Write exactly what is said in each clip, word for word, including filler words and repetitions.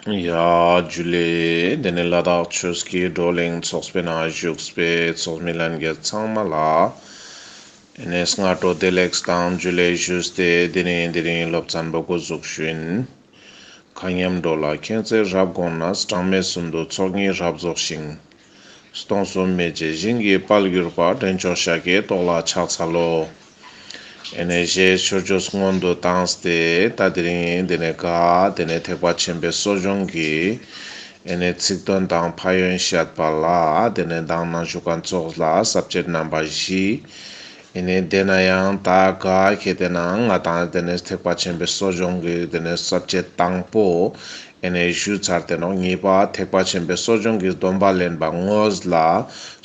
ཡ་ཇུ་ལེ། དེ་ནས་ལ་དྭགས་ཆོས་ཀྱི་བགྲོ་གླེང་ཚོགས་པའི་ནང་བཞུགས་པའི་ཚོགས་མི་ལྷན་རྒྱས་ཚང་མ་ལ་ཨེ་ནས་སྔ་དྲོ་བདེ་ལེགས་དང་ཇུ་ལེ་ཞུས་ཏེ། དེ་རིང་དེ་རིང་སློབ་ཚན་པོ་འགོ་འཛུགས་ཞུ་ཡིན། མཁའ་མཉམ་འགྲོ་ལ་མཁྱེན་བརྩེ་རབ་དགོངས་ནས། གྲངས་མེད་གསུམ་དུ་ཚོགས་གཉིས་རབ་རྫོགས་ཤིང་། སྟོང་གསུམ་མེད་ཅེས་ཞིང་གི་དཔལ་གྱུར་པ། འདྲེན་མཆོག་ཤཱཀྱའི་ཏོག་ལ་ཕྱག་འཚལ་ལོ། ཨེ་ནས་ཞེས་མཆོད་བརྗོད་སྔོན་དུ་བཏང་སྟེ། ད་དེ་རིང་དེ་ནས་ག་དེ་ནས་ཐེག་པ་ཆེན་པོའི་གསོ་སྦྱོང་གི་ཨེ་ནས་ཚིག་དོན་དང་ཕན་ཡོན་བཤད་པ་ལ། དེ་ནས་མདང་ནང་ཞུ་མཁན་ཚོགས་ལ་ས་བཅད་རྣམ་པ་བཞི། ཨེ་ནས་དེ་ན་ཡང་ད་ག་ཁེ་དེ་ན་ང་དང་དེ་ནས་ཐེག་པ་ཆེན་པོའི་གསོ་སྦྱོང་གི་དེ་ནས་ས་བཅད་དང་པོ་ཨེ་ནས་ཞུ་ཚར་ཏེ་ནོག། གཉིས་པ་ཐེག་པ་ཆེན་པོའི་གསོ་སྦྱོང་གི་སྡོམ་པ་ལེན་པ་དངོས་ལ་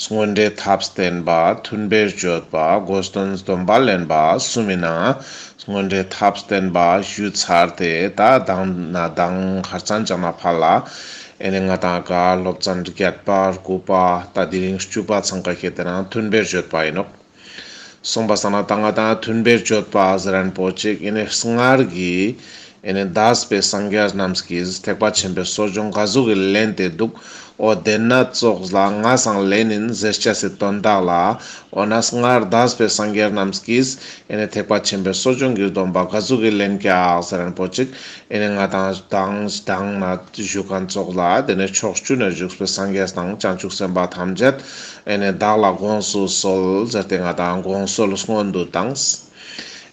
སྔོན་འགྲོའི་ཐབས་བསྟེན་པ། མཐུན་དཔེར་བརྗོད་པ། དགོས་དོན་སྡོམ་པ་ལེན་པ་གསུམ་ཡིན་ན། སྔོན་འགྲོའི་ཐབས་བསྟེན་པ་ཞུ་ཚར་ཏེ། ད་མདང་ན་མདང་ཁར་ཚང་ཅང་ན་ཕར་ལ་ཨེ་ནས་ང་དང་ག་སློབ་ཚན་བརྒྱད་པ་དགུ་པ་ད་དེ་རིང་བཅུ་པ་ཚང་ཀ་ཁེ་དེ་ན་མཐུན་དཔེར་བརྗོད་པ་ཡིན་ནོག། སོང་པ་སང་ན་ད་ང་དང་མཐུན་དཔེར་བརྗོད་པ་ཟེར་མཁན་པོ་ཅིག་ཨེ་ནས་སྔར་གྱི་ཨེ་ནས་འདས་པའི་སངས་རྒྱས་རྣམས་ཀྱིས་ཐེག་པ་ཆེན་པོའི་གསོ་སྦྱོང་ག་ཟུག་གི་ལེན་ཏེ་འདུག། འོ་དེ་ན་ཙོགས་ལ་ང་སང་ལེན་ཡིན་ཟེར་ཅེས་སི་དོན་དག་ལ། འོ་ན་སྔར་འདས་པའི་སངས་རྒྱས་རྣམས་ཀྱིས་ཨེ་ནས་ཐེག་པ་ཆེན་པོའི་གསོ་སྦྱོང་གི་སྡོམ་པ་ག་ཟུག་གི་ལེན་ཀྱག་ཟེར་མཁན་པོ་ཅིག་ཨེ་ནས་ང་དང་དང་དང་ན་ཞུ་མཁན་ཚོགས་ལ། དེ་ནས་ཕྱོགས་བཅུ་ན་བཞུགས་པའི་སངས་རྒྱས་དང་བྱང་ཆུབ་སེམས་དཔའ་ཐམས་ཅད་ཨེ་ནས་བདག་ལ་དགོངས་སུ་གསོལ་ཟེར་ཏེ་ང་དང་དགོངས་གསོལ་སྔོན་དུ་བཏང་།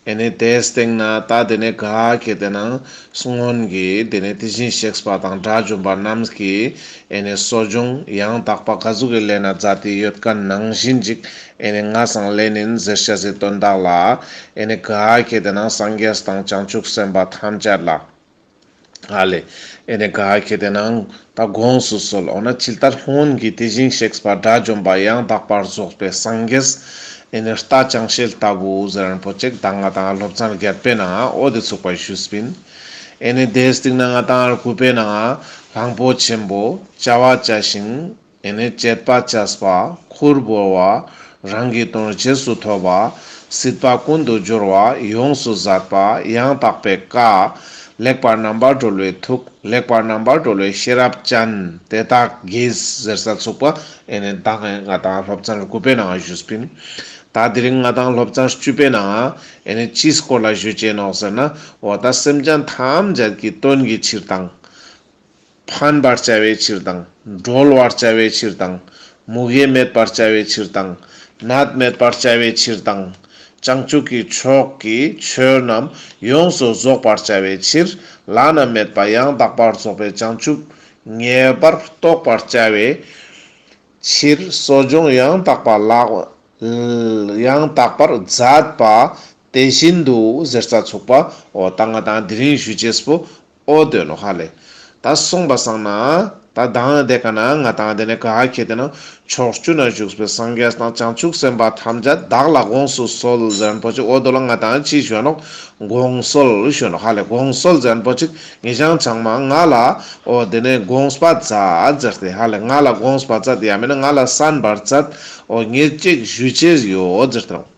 ཨེ་ནས་དེའི་སྟེང་ན་ད་དེ་ནས་ག་ཁེ་དེ་ན་སྔོན་གྱི་དེ་ནས་དེ་བཞིན་གཤེགས་པ་དང་དགྲ་བཅོམ་པ་རྣམས་ཀྱིས་ཨེ་ནས་གསོ་སྦྱོང་ཡང་དག་པ་ག་ཟུག་གི་ལེན་ན་མཛད་དེ་ཡོད་མཁན་ནང་བཞིན་ཅིག་ཨེ་ནས་ང་སང་ལེན་ཡིན་ཟེར་ཅེས་སི་དོན་དག་ལ། ཨེ་ནས་ག་ཁེ་དེ་ན་སངས་རྒྱས་དང་བྱང་ཆུབ་སེམས་དཔའ་ཐམས་ཅད་ལ། ཧ་ལེ། ཨེ་ནས་ག་ཁེ་དེ་ན་ད་དགོངས་སུ་གསོལ། འོ་ན་ཇི་ལྟར་སྔོན་གྱི་དེ་བཞིན་གཤེགས་པ་དགྲ་བཅོམ་པ་ཡང་དག་པར་རྫོགས་པའི་སངས་རྒྱས་ཨེ་ནས་རྟ་ཅང་ཤེས་ལྟ་བུ་ཟེར་མཁན་པོ་ཅིག་ད་ང་དང་སློབ་ཚན་བརྒྱད་པའི་ནང་འོ་དེ་ཚུགས་པ་ཞུས་པིན། ཨེ་ནས་དེའི་སྟེང་ན་ང་དང་དགུ་པའི་ནང་གླང་པོ་ཆེན་པོ་བྱ་བ་བྱ་ཞིང་། ཨེ་ནས་དཔྱད་པ་བྱས་པ། ཁུར་བོར་བ། རང་གི་དོན་རྗེས་སུ་ཐོབ་པ། སྲིད་པ་ཀུན་ཏུ་སྦྱོར་བ་ཡོངས་སུ་ཟད་པ། ཡང་དག་པའི་བཀའ། ལེགས་པར་རྣམ་པར་གྲོལ་བའི་ཐུགས། ལེགས་པར་རྣམ་པར་གྲོལ་བའི་ཤེས་རབ་ཅན། དེ་དག་གིས་ཟེར་ས་ཚུགས་པ་ཨེ་ནས་མདང་ང་དང་སློབ་ཚན་དགུ་པའི་ནང་ཞུས་པིན། ད་དེ་རིང་ང་དང་སློབ་ཚན་བཅུ་པའི་ནང་ཨེ་ནས་ཅིའི་སྐོར་ལ་ཞུ་ཅེས་ནོག་ཟེར་ན། འོ་ད་སེམས་ཅན་ཐམས་ཅད་ཀྱི་དོན་གྱི་ཕྱིར་དང་། ཕན་པར་བྱ་བའི་ཕྱིར་དང་། གྲོལ་བར་བྱ་བའི་ཕྱིར་དང་། མུ་གེ་མེད་པར་བྱ་བའི་ཕྱིར་དང་། ནད་མེད་པར་བྱ་བའི་ཕྱིར་དང་། བྱང་ཆུབ་ཀྱི་ཕྱོགས་ཀྱི་ཆོས་རྣམས་ཡོངས་སུ་རྫོགས་པར་བྱ་བའི་ཕྱིར། བླ་ན་མེད་པ་ཡང་དག་པར་རྫོགས་པའི་བྱང་ཆུབ་ངེས་པར་རྟོགས་པར་བྱ་བའི་ཕྱིར། གསོ་སྦྱོང་ཡང་དག་པ་ལགས། ཡང་དག་པར་མཛད་པ་དེ་བཞིན་དུ་ཟེར་ས་ཚུགས་པ། འོ་ད་ང་དང་དེ་རིང་ཞུ་ཅེས་པོ་འོ་དོན་ནོ་ཧ་ལེ། ད་སོང་པ་སང་ན་ད་མདང་དེ་ཀ་ན་ང་དང་དེ་ནས་ག་ཁེ་དེ་ན་ཕྱོགས་བཅུ་ན་བཞུགས་པའི་སངས་རྒྱས་དང་བྱང་ཆུབ་སེམས་དཔའ་ཐམས་ཅད་བདག་ལ་དགོངས་སུ་གསོལ་ཟེར་མཁན་པོ་ཅིག་འོ་དོ་ལ་ང་དང་ཅི་ཞུ་ནོག། དགོངས་གསོལ་ཞུ་ནོག་ཧ་ལེ། དགོངས་གསོལ་ཟེར་མཁན་པོ་ཅིག་ངེ་ཅང་ཚང་མ་ང་ལ་འོ་དེ་ནས་དགོངས་པ་མཛད་ཟེར་ཏེ་ཧ་ལེ། ང་ལ་དགོངས་པ་མཛད་དེ་ཡང་མིན་ན་ང་ལ་གསན་པར་མཛད། འོ་ངས་ཅིག་ཞུ་ཅེས་ཡོད་ཟེར་ཏེ་ནོག།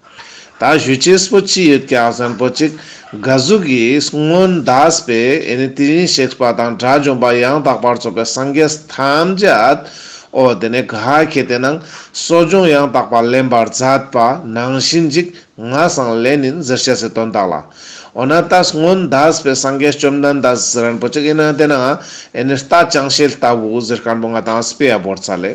ད་ཞུ་ཅེས་པོ་ཅི་ཡོད་ཀྱག་ཟེར་མཁན་པོ་ཅིག་ག་ཟུག་གི་སྔོན་འདས་པའི་ཨེ་ནི་དེ་བཞིན་གཤེགས་པ་དང་དགྲ་བཅོམ་པ་ཡང་དག་པར་རྫོགས་པའི་སངས་རྒྱས་ཐམས་ཅད་འོ་དེ་ནས་ག་ཁེ་དེ་ནང་གསོ་སྦྱོང་ཡང་དག་པ་ལེན་པར་མཛད་པ་ནང་བཞིན་ཅིག་ང་སང་ལེན་ཡིན་ཟེར་ཅེས་སི་དོན་དག་ལ། འོ་ན་ད་སྔོན་འདས་པའི་སངས་རྒྱས་བཅོམ་ལྡན་འདས་ཟེར་མཁན་པོ་ཅིག་ཡིན་ན་དེ་ནང་ཨེ་ནི་རྟ་ཅང་ཤེས་ལྟ་བུ་ཟེར་མཁན་པོ་ང་དང་དཔེ་ཡ་བོར་ཚར་ལེ།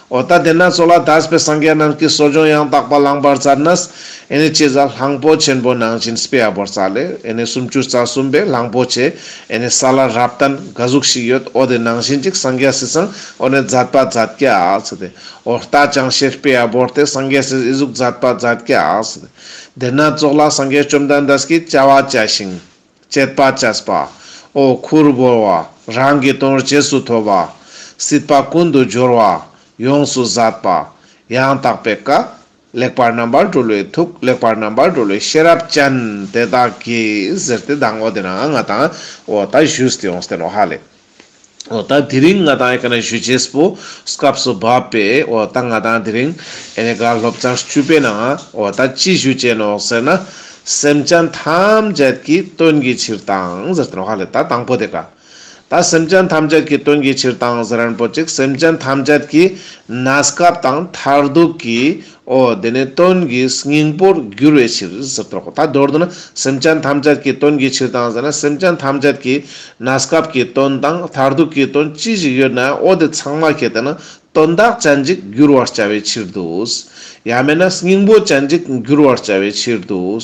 འོ་ད་དེ་ན་ཙོགས་ལ་འདས་པའི་སངས་རྒྱས་རྣམས་ཀྱིས་གསོ་སྦྱོང་ཡང་དག་པ་བླངས་པར་མཛད་ནས་ཨེ་ནི་ཅི་ཟ་གླང་པོ་ཆེན་པོ་ནང་བཞིན་དཔེ་ཡ་བོར་ཚར་ལེ། ཨེ་ནི་སུམ་ཅུ་རྩ་གསུམ་པའི་གླང་པོ་ཆེ་ཨེ་ནི་ས་ལ་རབ་བརྟན་ག་ཟུག་ཞིག་ཡོད། འོ་དེ་ནང་བཞིན་ཅིག་སངས་རྒྱས་སི་སང་འོ་ནི་མཛད་པ་མཛད་ཀྱག་ཟེར་ཏེ། འོ་རྟ་ཅང་ཤེས་དཔེ་ཡ་བོར་ཏེ་སངས་རྒྱས་སི་ཨི་ཟུག་མཛད་པ་མཛད་ཀྱག་ཟེར་ཏེ། དེ་ན་ཙོགས་ལ་སངས་རྒྱས་བཅོམ་ལྡན་འདས་ཀྱིས་བྱ་བ་བྱ་ཞིང་། དཔྱད་པ་བྱས་པ། འོ་ཁུར་བོར་བ། རང་གི་དོན་རྗེས་སུ་ཐོབ་པ། སྲིད་པ་ཀུན་ཏུ་སྦྱོར་བ། ཡོངས་སུ་ཟད་པ། ཡང་དག་པའི་བཀའ། ལེགས་པར་རྣམ་པར་གྲོལ་བའི་ཐུགས། ལེགས་པར་རྣམ་པར་གྲོལ་བའི་ཤེས་རབ་ཅན་དེ་དག་གིས་ཟེར་ཏེ་མདང་འོ་དེ་ནང་ང་དང་འོ་ད་ཞུས་ཏེ་ཡོངས་ཏེ་ནོག་ཧ་ལེ། འོ་ད་དེ་རིང་ང་དང་ཨེ་ཀ་ན་ཞུ་ཅེས་པོ་སྐབས་སུ་བབ་པའི་འོ་ད་ང་དང་དེ་རིང་ཨེ་ནི་ག་སློབ་ཚན་བཅུ་པའི་ནང་འོ་ད་ཅི་ཞུ་ཅེས་ནོག་ཟེར་ན། སེམས་ཅན་ཐམས་ཅད་ཀྱི་དོན་གྱི་ཕྱིར་དང་ཟེར་ཏེ་ནོག་ཧ་ལེ། ད་དང་པོ་དེ་ཀ་ ད་སེམས་ཅན་ཐམས་ཅད་ཀྱི་དོན་གྱི་ཕྱིར་དང་ཟེར་མཁན་པོ་ཅིག་སེམས་ཅན་ཐམས་ཅད་ཀྱི་གནས་སྐབས་དང་མཐར་ཐུག་གི་འོ་དེ་ནི་དོན་གྱི་སྙིང་པོར་འགྱུར་བའི་ཕྱིར་ཟེར་ཏེ་ནོག་ད་མདོར་བསྡུ་ན་སེམས་ཅན་ཐམས་ཅད་ཀྱི་དོན་གྱི་ཕྱིར་དང་ཟེར་ན་སེམས་ཅན་ཐམས་ཅད་ཀྱི་གནས་སྐབས་ཀྱི་དོན་དང་མཐར་ཐུག་གི་དོན་ཅི་ཞིག་ཡོད་ན་འོ་དེ་ཚང་མ་ཁྱེར་ཏེ་ན་དོན་དག་ཅན་ཅིག་འགྱུར་བར་བྱ་བའི་ཕྱིར་དུ། ཡང་མེད་ན་སྙིང་པོ་ཅན་ཅིག་འགྱུར་བར་བྱ་བའི་ཕྱིར་དུ།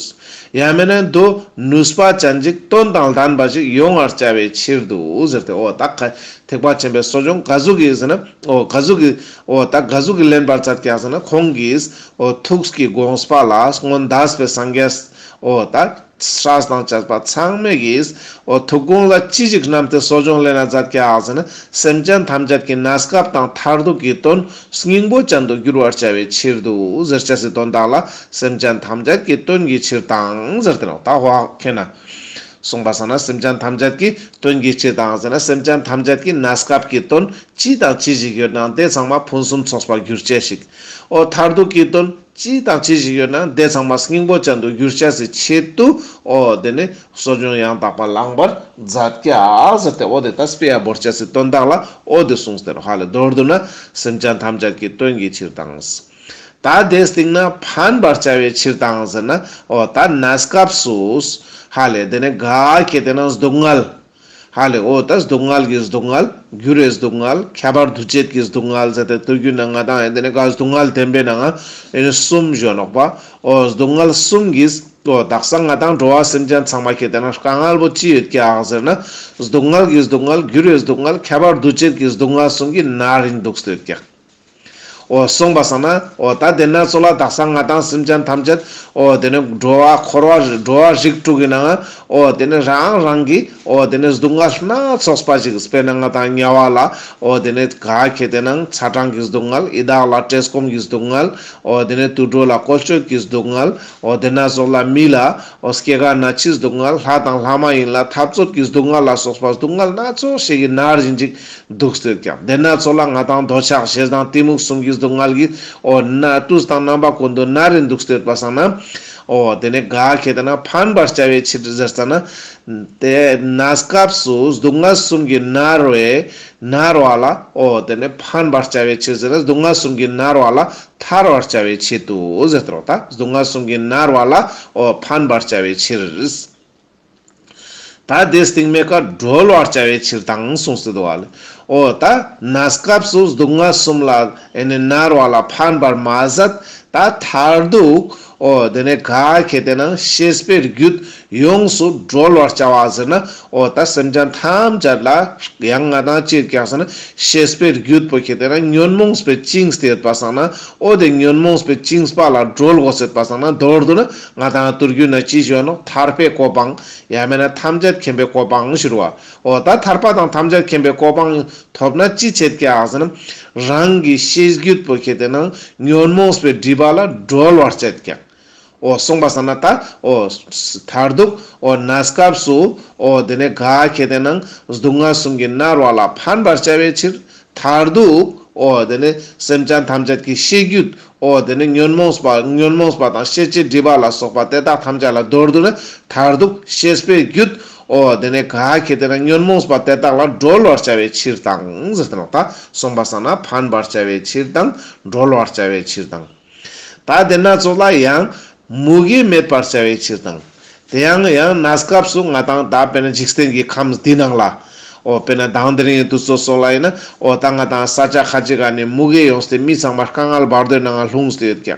ཡང་མེད་ན་དོ་ནུས་པ་ཅན་ཅིག་དོན་དང་ལྡན་པ་ཞིག་ཡོང་བར་བྱ་བའི་ཕྱིར་དུ་ཟེར་ཏེ་འོ་ད་ཁ་ཐེག་པ་ཆེན་པོའི་གསོ་སྦྱོང་ག་ཟུག་གི་ཟེར་ན་འོ་ག་ཟུག་གི་འོ་ད་ག་ཟུག་གི་ལེན་པར་མཛད་ཀྱག་ཟེར་ན་ཁོང་གིས་འོ་ཐུགས་ཀྱི་དགོངས་པ་ལ་སྔོན་འདས་པའི་སངས་རྒྱས་འོ་ད་སྲས་དང་བཅས་པ་ཚང་མས་ཀྱིས་འོ་ཐུགས་དགོངས་ལ་ཅི་ཞིག་བསྣམས་ཏེ་གསོ་སྦྱོང་ལེན་ན་མཛད་ཀྱག་ཟེར་ན་སེམས་ཅན་ཐམས་ཅད་ཀྱི་གནས་སྐབས་དང་མཐར་ཐུག་གི་དོན་སྙིང་པོ་ཅན་དུ་འགྱུར་བར་བྱ་བའི་ཕྱིར་དུ་ཟེར་ཅེས་སི་དོན་དག་ལ་སེམས་ཅན་ཐམས་ཅད་ཀྱི་དོན་གྱི་ཕྱིར་དང་ཟེར་ཏེ་ནོག་ད་ཧོ་ཁེ་ན། གསུངས་པ་སང་ན་སེམས་ཅན་ཐམས་ཅད་ཀྱི་དོན་གྱི་ཕྱིར་དང་ཟེར་ན་སེམས་ཅན་ཐམས་ཅད་ཀྱི་གནས་སྐབས་ཀྱི་དོན་ཅི་དང་ཅི་ཞིག་ཡོད་ན་དེ་ཚང་མ་ཕུན་སུམ་ཚོགས་པར་འགྱུར་ཅེས་ཤིག་འོ་མཐར་ཐུག་གི་དོན་ཅི་དང་ཅི་ཞིག་ཡོད་ན་དེ་ཚང་མ་སྙིང་པོ་ཅན་དུ་འགྱུར་ཅེས་སི་ཆེད་དུ་འོ་དེ་ནི་གསོ་སྦྱོང་ཡང་དག་པ་བླང་བར་མཛད་ཀྱག་ཟེར་ཏེ་འོ་དེ་ད་དཔེ་ཡ་བོར་ཅེས་སི་དོན་དག་ལ་འོ་དེ་གསུངས་ཏེ་ནོག་ཧ་ལེ་མདོར་བསྡུ་ན་སེམས་ཅན་ཐམས་ཅད་ཀྱི་དོན་གྱི་ཕྱིར་དང་། ད་དེའི་སྟེང་ན་ཕན་པར་བྱ་བའི་ཕྱིར་དང་ཟེར་ན་འོ་ད་གནས་སྐབས་སུ་ཧ་ལེ་དེ་ནི་ག་ཁེ་དེ་ན་སྡུག་བསྔལ། ཧ་ལེ་འོ་ད་སྡུག་བསྔལ་གྱི་སྡུག་བསྔལ་འགྱུར་བའི་སྡུག་བསྔལ་ཁྱབ་པ་འདུ་བྱེད་ཀྱི་སྡུག་བསྔལ་ཟེར་ཏེ་དུས་རྒྱུན་ན་ང་དང་ཨེ་དེ་ནི་ག་སྡུག་བསྔལ་བདེན་པའི་ནང་ཨེ་ནི་གསུམ་བཞོན་ནོག་པ། འོ་སྡུག་བསྔལ་གསུམ་གྱིས་འོ་དག་ས་ང་དང་འགྲོ་བ་སེམས་ཅན་ཚང་མ་ཁེ་དེ་ན་དཀའ་ངལ་པོ་ཅི་ཡོད་ཀྱག་ཟེར་ན་སྡུག་བསྔལ་གྱི་སྡུག་བསྔལ་འགྱུར་བའི་སྡུག་བསྔལ་ཁྱབ་པ་འདུ་བྱེད་ཀྱི་སྡུག་བསྔལ་གསུམ་གྱིས་མནར་རིན་འདུག་སྟེ་ཡོད་ཀྱག་འོ་གསུངས་པ་སང་ན་འོ་ད་དེ་ན་ཚོ་ལ་དག་ས་ང་དང་སེམས་ཅན་ཐམས་ཅད་འོ་དེ་ནི་འགྲོ་བ་འཁོར་བ་འགྲོ་བ་རིགས་དྲུག་གི་ནང་འོ་དེ་ནི་རང་རང་གི་འོ་དེ་ནི་སྡུག་བསྔལ་སྣ་ཚོགས་པ་ཞིག་དཔེར་ན་ང་དང་དམྱལ་བ་ལ་འོ་དེ་ནི་ག་ཁེ་དེ་ནང་ཚ་གྲང་གི་སྡུག་བསྔལ་ཡི་དྭགས་ལ་བཀྲེས་སྐོམ་གྱི་སྡུག་བསྔལ་འོ་དེ་ནི་དུད་འགྲོ་ལ་བཀོལ་སྤྱོད་ཀྱི་སྡུག་བསྔལ་འོ་དེ་ན་ཚོ་ལ་མི་ལ་འོ་སྐྱེ་རྒ་ན་འཆིའི་སྡུག་བསྔལ་ལྷ་དང་ལྷ་མ་ཡིན་ལ་འཐབ་རྩོད་ཀྱི་སྡུག་བསྔལ་ལ་སོགས་པ་སྡུག་བསྔལ་སྣ་ཚོགས་ཤིག་གིས་མནར་བཞིན་ཅིག་འདུག་སྟེ་ཀྱང་དེ་ན་ཚོ་ལ་ང་དང་འདོད་ཆགས་ཞེ་སྡང་གཏི་མུག་གསུམ་གྱི་སྡུག་བསྔལ་གྱིས་འོ་ན་དུས་དང་རྣམ་པ་ཀུན་ཏུ་མནར་རིན་འདུག་སྟེ་ཡོད་པ་སང་ན། འོ་དེ་ནི་ག་ཁེ་དེ་ན་ཕན་པར་བྱ་བའི་ཕྱིར་ཟེར་ཙ་ན། དེ་གནས་སྐབས་སུ་སྡུག་བསྔལ་གསུམ་གྱིས་མནར་བའི་མནར་བ་ལ་འོ་དེ་ནི་ཕན་པར་བྱ་བའི་ཕྱིར་ཟེར་ན་སྡུག་བསྔལ་གསུམ་གྱིས་མནར་བ་ལ་ཐར་བར་བྱ་བའི་ཆེད་དུ་ཟེར་ཏེ་རོགས་ད་སྡུག་བསྔལ་གསུམ་གྱིས་མནར་བ་ལ་འོ་ཕན་པར་བྱ་བའི་ཕྱིར། ད་དེ་སྟིང་མའི་ཀ་གྲོལ་བར་བྱ་བའི་ཕྱིར་དང་གསུངས་ཏེ་འདུག་བ་ལེ། འོ་ད་གནས་སྐབས་སུ་སྡུག་བསྔལ་གསུམ་ལ་ཨེ་ནི་མནར་བ་ལ་ཕན་པར་མ་ཟད་ད་མཐར་ཐུག་འོ་དེ་ནས་ག་ཁེ་དེ་ན་ཤེས་པའི་རྒྱུད་ཡོངས་སུ་གྲོལ་བར་བྱ་བ་ཟེར་ན་འོ་ད་སེམས་ཅན་ཐམས་ཅད་ལ་ཡང་ང་དང་ཅིར་ཀྱང་ཟེར་ན་ཤེས་པའི་རྒྱུད་པོ་ཁེ་དེ་ན་ཉོན་མོངས་པའི་བཅིངས་ཏེ་ཡོད་པ་སང་ན་འོ་དེ་ཉོན་མོངས་པའི་བཅིངས་པ་ལ་གྲོལ་དགོས་ཟེར་པ་སང་ན་མདོར་བསྡུ་ན་ང་དང་དུས་རྒྱུན་ན་ཅི་ཞུ་ནོག་ཐར་པའི་གོ་འཕང་ཡང་མེད་ན་ཐམས་ཅད་མཁྱེན་པའི་གོ་འཕང་ཞུ་བ། འོ་ད་ཐར་པ་དང་ཐམས་ཅད་མཁྱེན་པའི་གོ་འཕང་ཐོབ་ན་ཅི་བྱེད་ཀྱག་ཟེར་ན། རང་གི་ཤེས་རྒྱུད་པོ་ཁེ་དེ་ན་ཉོན་མོངས་པའི་སྒྲིབ་པ་ལ་གྲོལ་བར་བྱེད་ཀྱག་འོ་གསུངས་པ་སང་ན་ད་འོ་མཐར་ཐུག་འོ་གནས་སྐབས་སུ་འོ་དེ་ནས་ག་ཁེ་དེ་ན་སྡུག་བསྔལ་གསུམ་གྱིས་མནར་བ་ལ་ཕན་པར་བྱ་བའི་ཕྱིར། མཐར་ཐུག་འོ་དེ་ནས་སེམས་ཅན་ཐམས་ཅད་ཀྱི་ཤེས་རྒྱུད་འོ་དེ་ནས་ཉོན་མོངས་པ་ཉོན་མོངས་པ་དང་ཤེས་བྱའི་སྒྲིབ་པ་ལ་སོགས་པ་དེ་དག་ཐམས་ཅད་ལ་མདོར་བསྡུ་ན་མཐར་ཐུག་ཤེས་པའི་རྒྱུད་འོ་དེ་ནས་ག་ཁེ་དེ་ན་ཉོན་མོངས་པ་དེ་དག་ལ་གྲོལ་བར་བྱ་བའི་ཕྱིར་དང་ཟེར་ཏེ་ནོག་ད་གསུངས་པ་སང་ན་ཕན་པར་བྱ་བའི་ཕྱིར་དང་གྲོལ་བར་བྱ་བའི་ཕྱིར་དང་། ད་དེ་ན་ཚོ་ལ་ཡང་མུ་གེ་མེད་པར་བྱ་བའི་ཕྱིར་དང་། དེ་ཡང་ཡང་གནས་སྐབས་སུ་ང་དང་ད་དཔེར་ན་འཇིག་རྟེན་གྱི་ཁམས་འདི་ནང་ལ། འོ་དཔེར་ན་དང་དེ་རིང་དུས་ཚོད་སོགས་ལ་ཡིན་ན་འོ་ད་ང་དང་ས་ཆ་ཁ་ཅིག་ག་ནི་མུ་གེ་ཡོངས་ཏེ་མི་ཚང་མ་དཀའ་ངལ་བར་དོའི་ནང་ལྷུང་སྟེ་ཡོད་ཀྱག་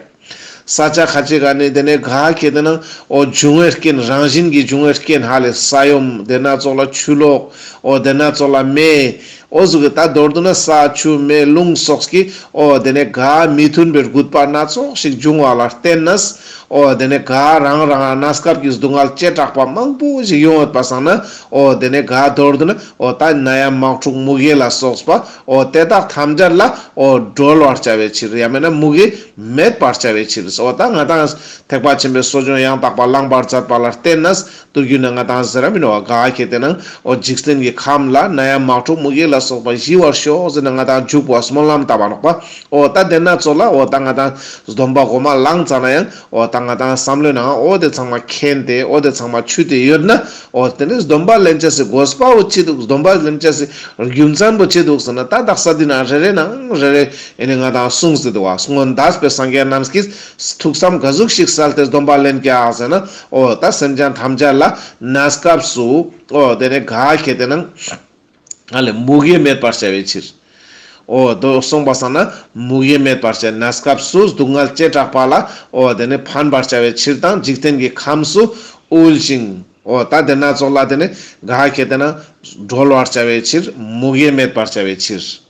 ས་ཆ་ཁ་ཅིག་ག་ནི་དེ་ནས་ག་ཁེ་དེ་ན་འོ་འབྱུང་བའི་རྐྱེན་རང་བཞིན་གྱི་འབྱུང་བའི་རྐྱེན་ཧ་ལས་ས་ཡོམ་དེ་ན་ཚོ་ལ་ཆུ་ལོག་འོ་དེ་ན་ཚོ་ལ་མེ། འོ་ཟུག་གི་ད་མདོར་བསྡུ་ན་ས་ཆུ་མེ་རླུང་སོགས་ཀྱི་འོ་དེ་ནས་ག་མི་མཐུན་པའི་རྒུད་པ་སྣ་ཚོགས་ཤིག་འབྱུང་བ་ལ་བརྟེན་ནས་འོ་དེ་ནས་ག་རང་རང་གནས་སྐབས་ཀྱི་སྡུག་བསྔལ་བྱེ་བྲག་པ་མང་པོ་ཞིག་ཡོང་ཡོད་པ་སང་ན་འོ་དེ་ནས་ག་མདོར་བསྡུ་ན་འོ་ད་ནད་ཡམས་དམག་འཁྲུག་མུ་གེ་ལ་སོགས་པ་འོ་དེ་དག་ཐམས་ཅད་ལ་འོ་གྲོལ་བར་བྱ་བའི་ཕྱིར་ཡང་མེད་ན་མུ་གེ་མེད་པར་བྱ་བའི་ཕྱིར། འོ་ད་ང་དང་ཐེག་པ་ཆེན་པོའི་གསོ་སྦྱོང་ཡང་དག་པ་བླང་བར་མཛད་པ་ལ་བརྟེན་ནས་དུས་རྒྱུན་ན་ང་དང་ཟེར་ར་མིན་ནོག་ག་ཁེ་དེ་ན་འོ་འཇིག་རྟེན་གྱི་ཁམས་ལ་ནད་ཡམས་དམག་འཁྲུག་མུ་གེ་ལ། ལ་སོགས་པ་ཞི་བར་ཤོག་ཟེར་ན་ང་ཏང་འཇུག་པ་སྨོན་ལམ་བཏབ་པ་ནོག་པ། འོ་ད་དེ་ན་ཙོགས་ལ་འོ་ད་ང་ཏང་སྡོམ་པ་གོ་མ་བླངས་ཙ་ན་ཡང་འོ་ད་ང་ཏང་བསམ་བློའི་ནང་འོ་དེ་ཚང་མ་མཁྱེན་ཏེ་འོ་དེ་ཚང་མ་ཆུད་དེ་ཡོད་ན། འོ་དེ་ནི་སྡོམ་པ་ལེན་ཅེས་སི་དགོས་པ་བོ་ཅི་འདུག་སྡོམ་པ་ལེན་ཅེས་སི་རྒྱུ་མཚན་བོ་ཅི་འདུག་ཟེར་ན། ད་དག་ས་འདི་ན་རེ་རེ་ནང་རེ་རེ་ཨེ་ནི་ང་ཏང་གསུངས་ཏེ་འདུག་པ། སྔོན་འདས་པའི་སངས་རྒྱས་རྣམས་ཀྱིས་ཐུགས་བསམ་ག་ཟུག་ཞིག་གསལ་ཏེ་སྡོམ་པ་ལེན་ཀྱག་ཟེར་ན། འོ་ད་སེམས་ཅན་ཐམས་ཅད་ལ་གནས་སྐབས་སུ་འོ་དེ་ནི་ག་ཁེ་ཏེ་ནང་ཨ་ལེ་མུ་གེ་མེད་པར་བྱ་བའི་ཕྱིར། འོ་དོ་གསུངས་པ་སང་ན་མུ་གེ་མེད་པར་བྱ། གནས་སྐབས་སུ་སྡུག་བསྔལ་བྱེ་བྲག་པ་ལ་འོ་དེ་ནི་ཕན་པར་བྱ་བའི་ཕྱིར་དང་། འཇིག་རྟེན་གྱི་ཁམས་སུ་དབུལ་ཞིང་། འོ་ད་དེ་ན་ཙོགས་ལ་དེ་ནི་ག་ཁེ་ཏེ་ན་གྲོལ་བར་བྱ་བའི་ཕྱིར། མུ་གེ་མེད་པར་བྱ་བའི་ཕྱིར།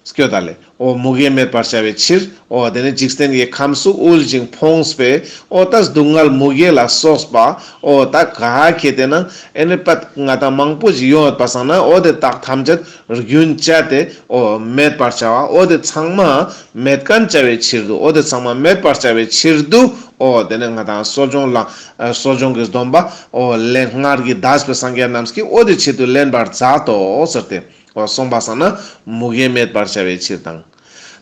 སྐྱོ་ད་ལེ། འོ་མུ་གེ་མེད་པར་བྱ་བའི་ཕྱིར། འོ་དེ་ནི་འཇིག་རྟེན་གྱི་ཁམས་སུ་དབུལ་ཞིང་ཕོངས་པའི་འོ་ད་སྡུག་བསྔལ་མུ་གེ་ལ་སོགས་པ་འོ་ད་ག་ཁེ་ཏེ་ན་ཨེ་ནི་པད་ང་ཏང་མང་པོ་ཞིག་ཡོང་ཡོད་པ་སང་ན། འོ་དེ་དག་ཐམས་ཅད་རྒྱུན་བཅད་དེ་འོ་མེད་པར་བྱ་བ། འོ་དེ་ཚང་མ་མེད་མཁན་བྱ་བའི་ཕྱིར་དུ། འོ་དེ་ཚང་མ་མེད་པར་བྱ་བའི་ཕྱིར་དུ། འོ་དེ་ནི་ང་ཏང་གསོ་སྦྱོང་ལ་གསོ་སྦྱོང་གི་སྡོམ་པ་འོ་ལེན། སྔར་གྱི་འདས་པའི་སངས་རྒྱས་རྣམས་ཀྱིས་འོ་དེ་ཆེད་དུ་ལེན་པར་མཛད་དོ་ཟེར་ཏེ། འོ་གསུངས་པ་སང་ན་མུ་གེ་མེད་པར་བྱ་བའི་ཕྱིར་དང་།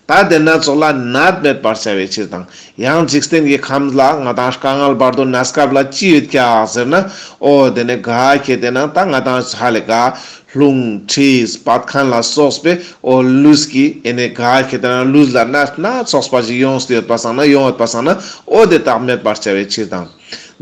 ད་དེ་ན་ཙོགས་ལ་ནད་མེད་པར་བྱ་བའི་ཕྱིར་དང་། ཡང་འཇིག་རྟེན་གྱི་ཁམས་ལ་ང་ཏང་དཀའ་ངལ་བར་དོ་གནས་སྐབས་ལ་ཅི་ཡོད་ཀྱག་ཟེར་ན། འོ་དེ་ནི་ག་ཁེ་ཏེ་ན་ད་ང་ཏང་ཧ་ལེ་ག་རླུང་མཁྲིས་བད་ཀན་ལ་སོགས་པའི་འོ་ལུས་ཀྱི་ཨེ་ནི་ག་ཁེ་ཏེ་ན་ལུས་ལ་ནད་སྣ་ཚོགས་པ་ཞིག་ཡོངས་ཏེ་ཡོད་པ་སང་ན་ཡོང་ཡོད་པ་སང་ན། འོ་དེ་དག་མེད་པར་བྱ་བའི་ཕྱིར་དང་།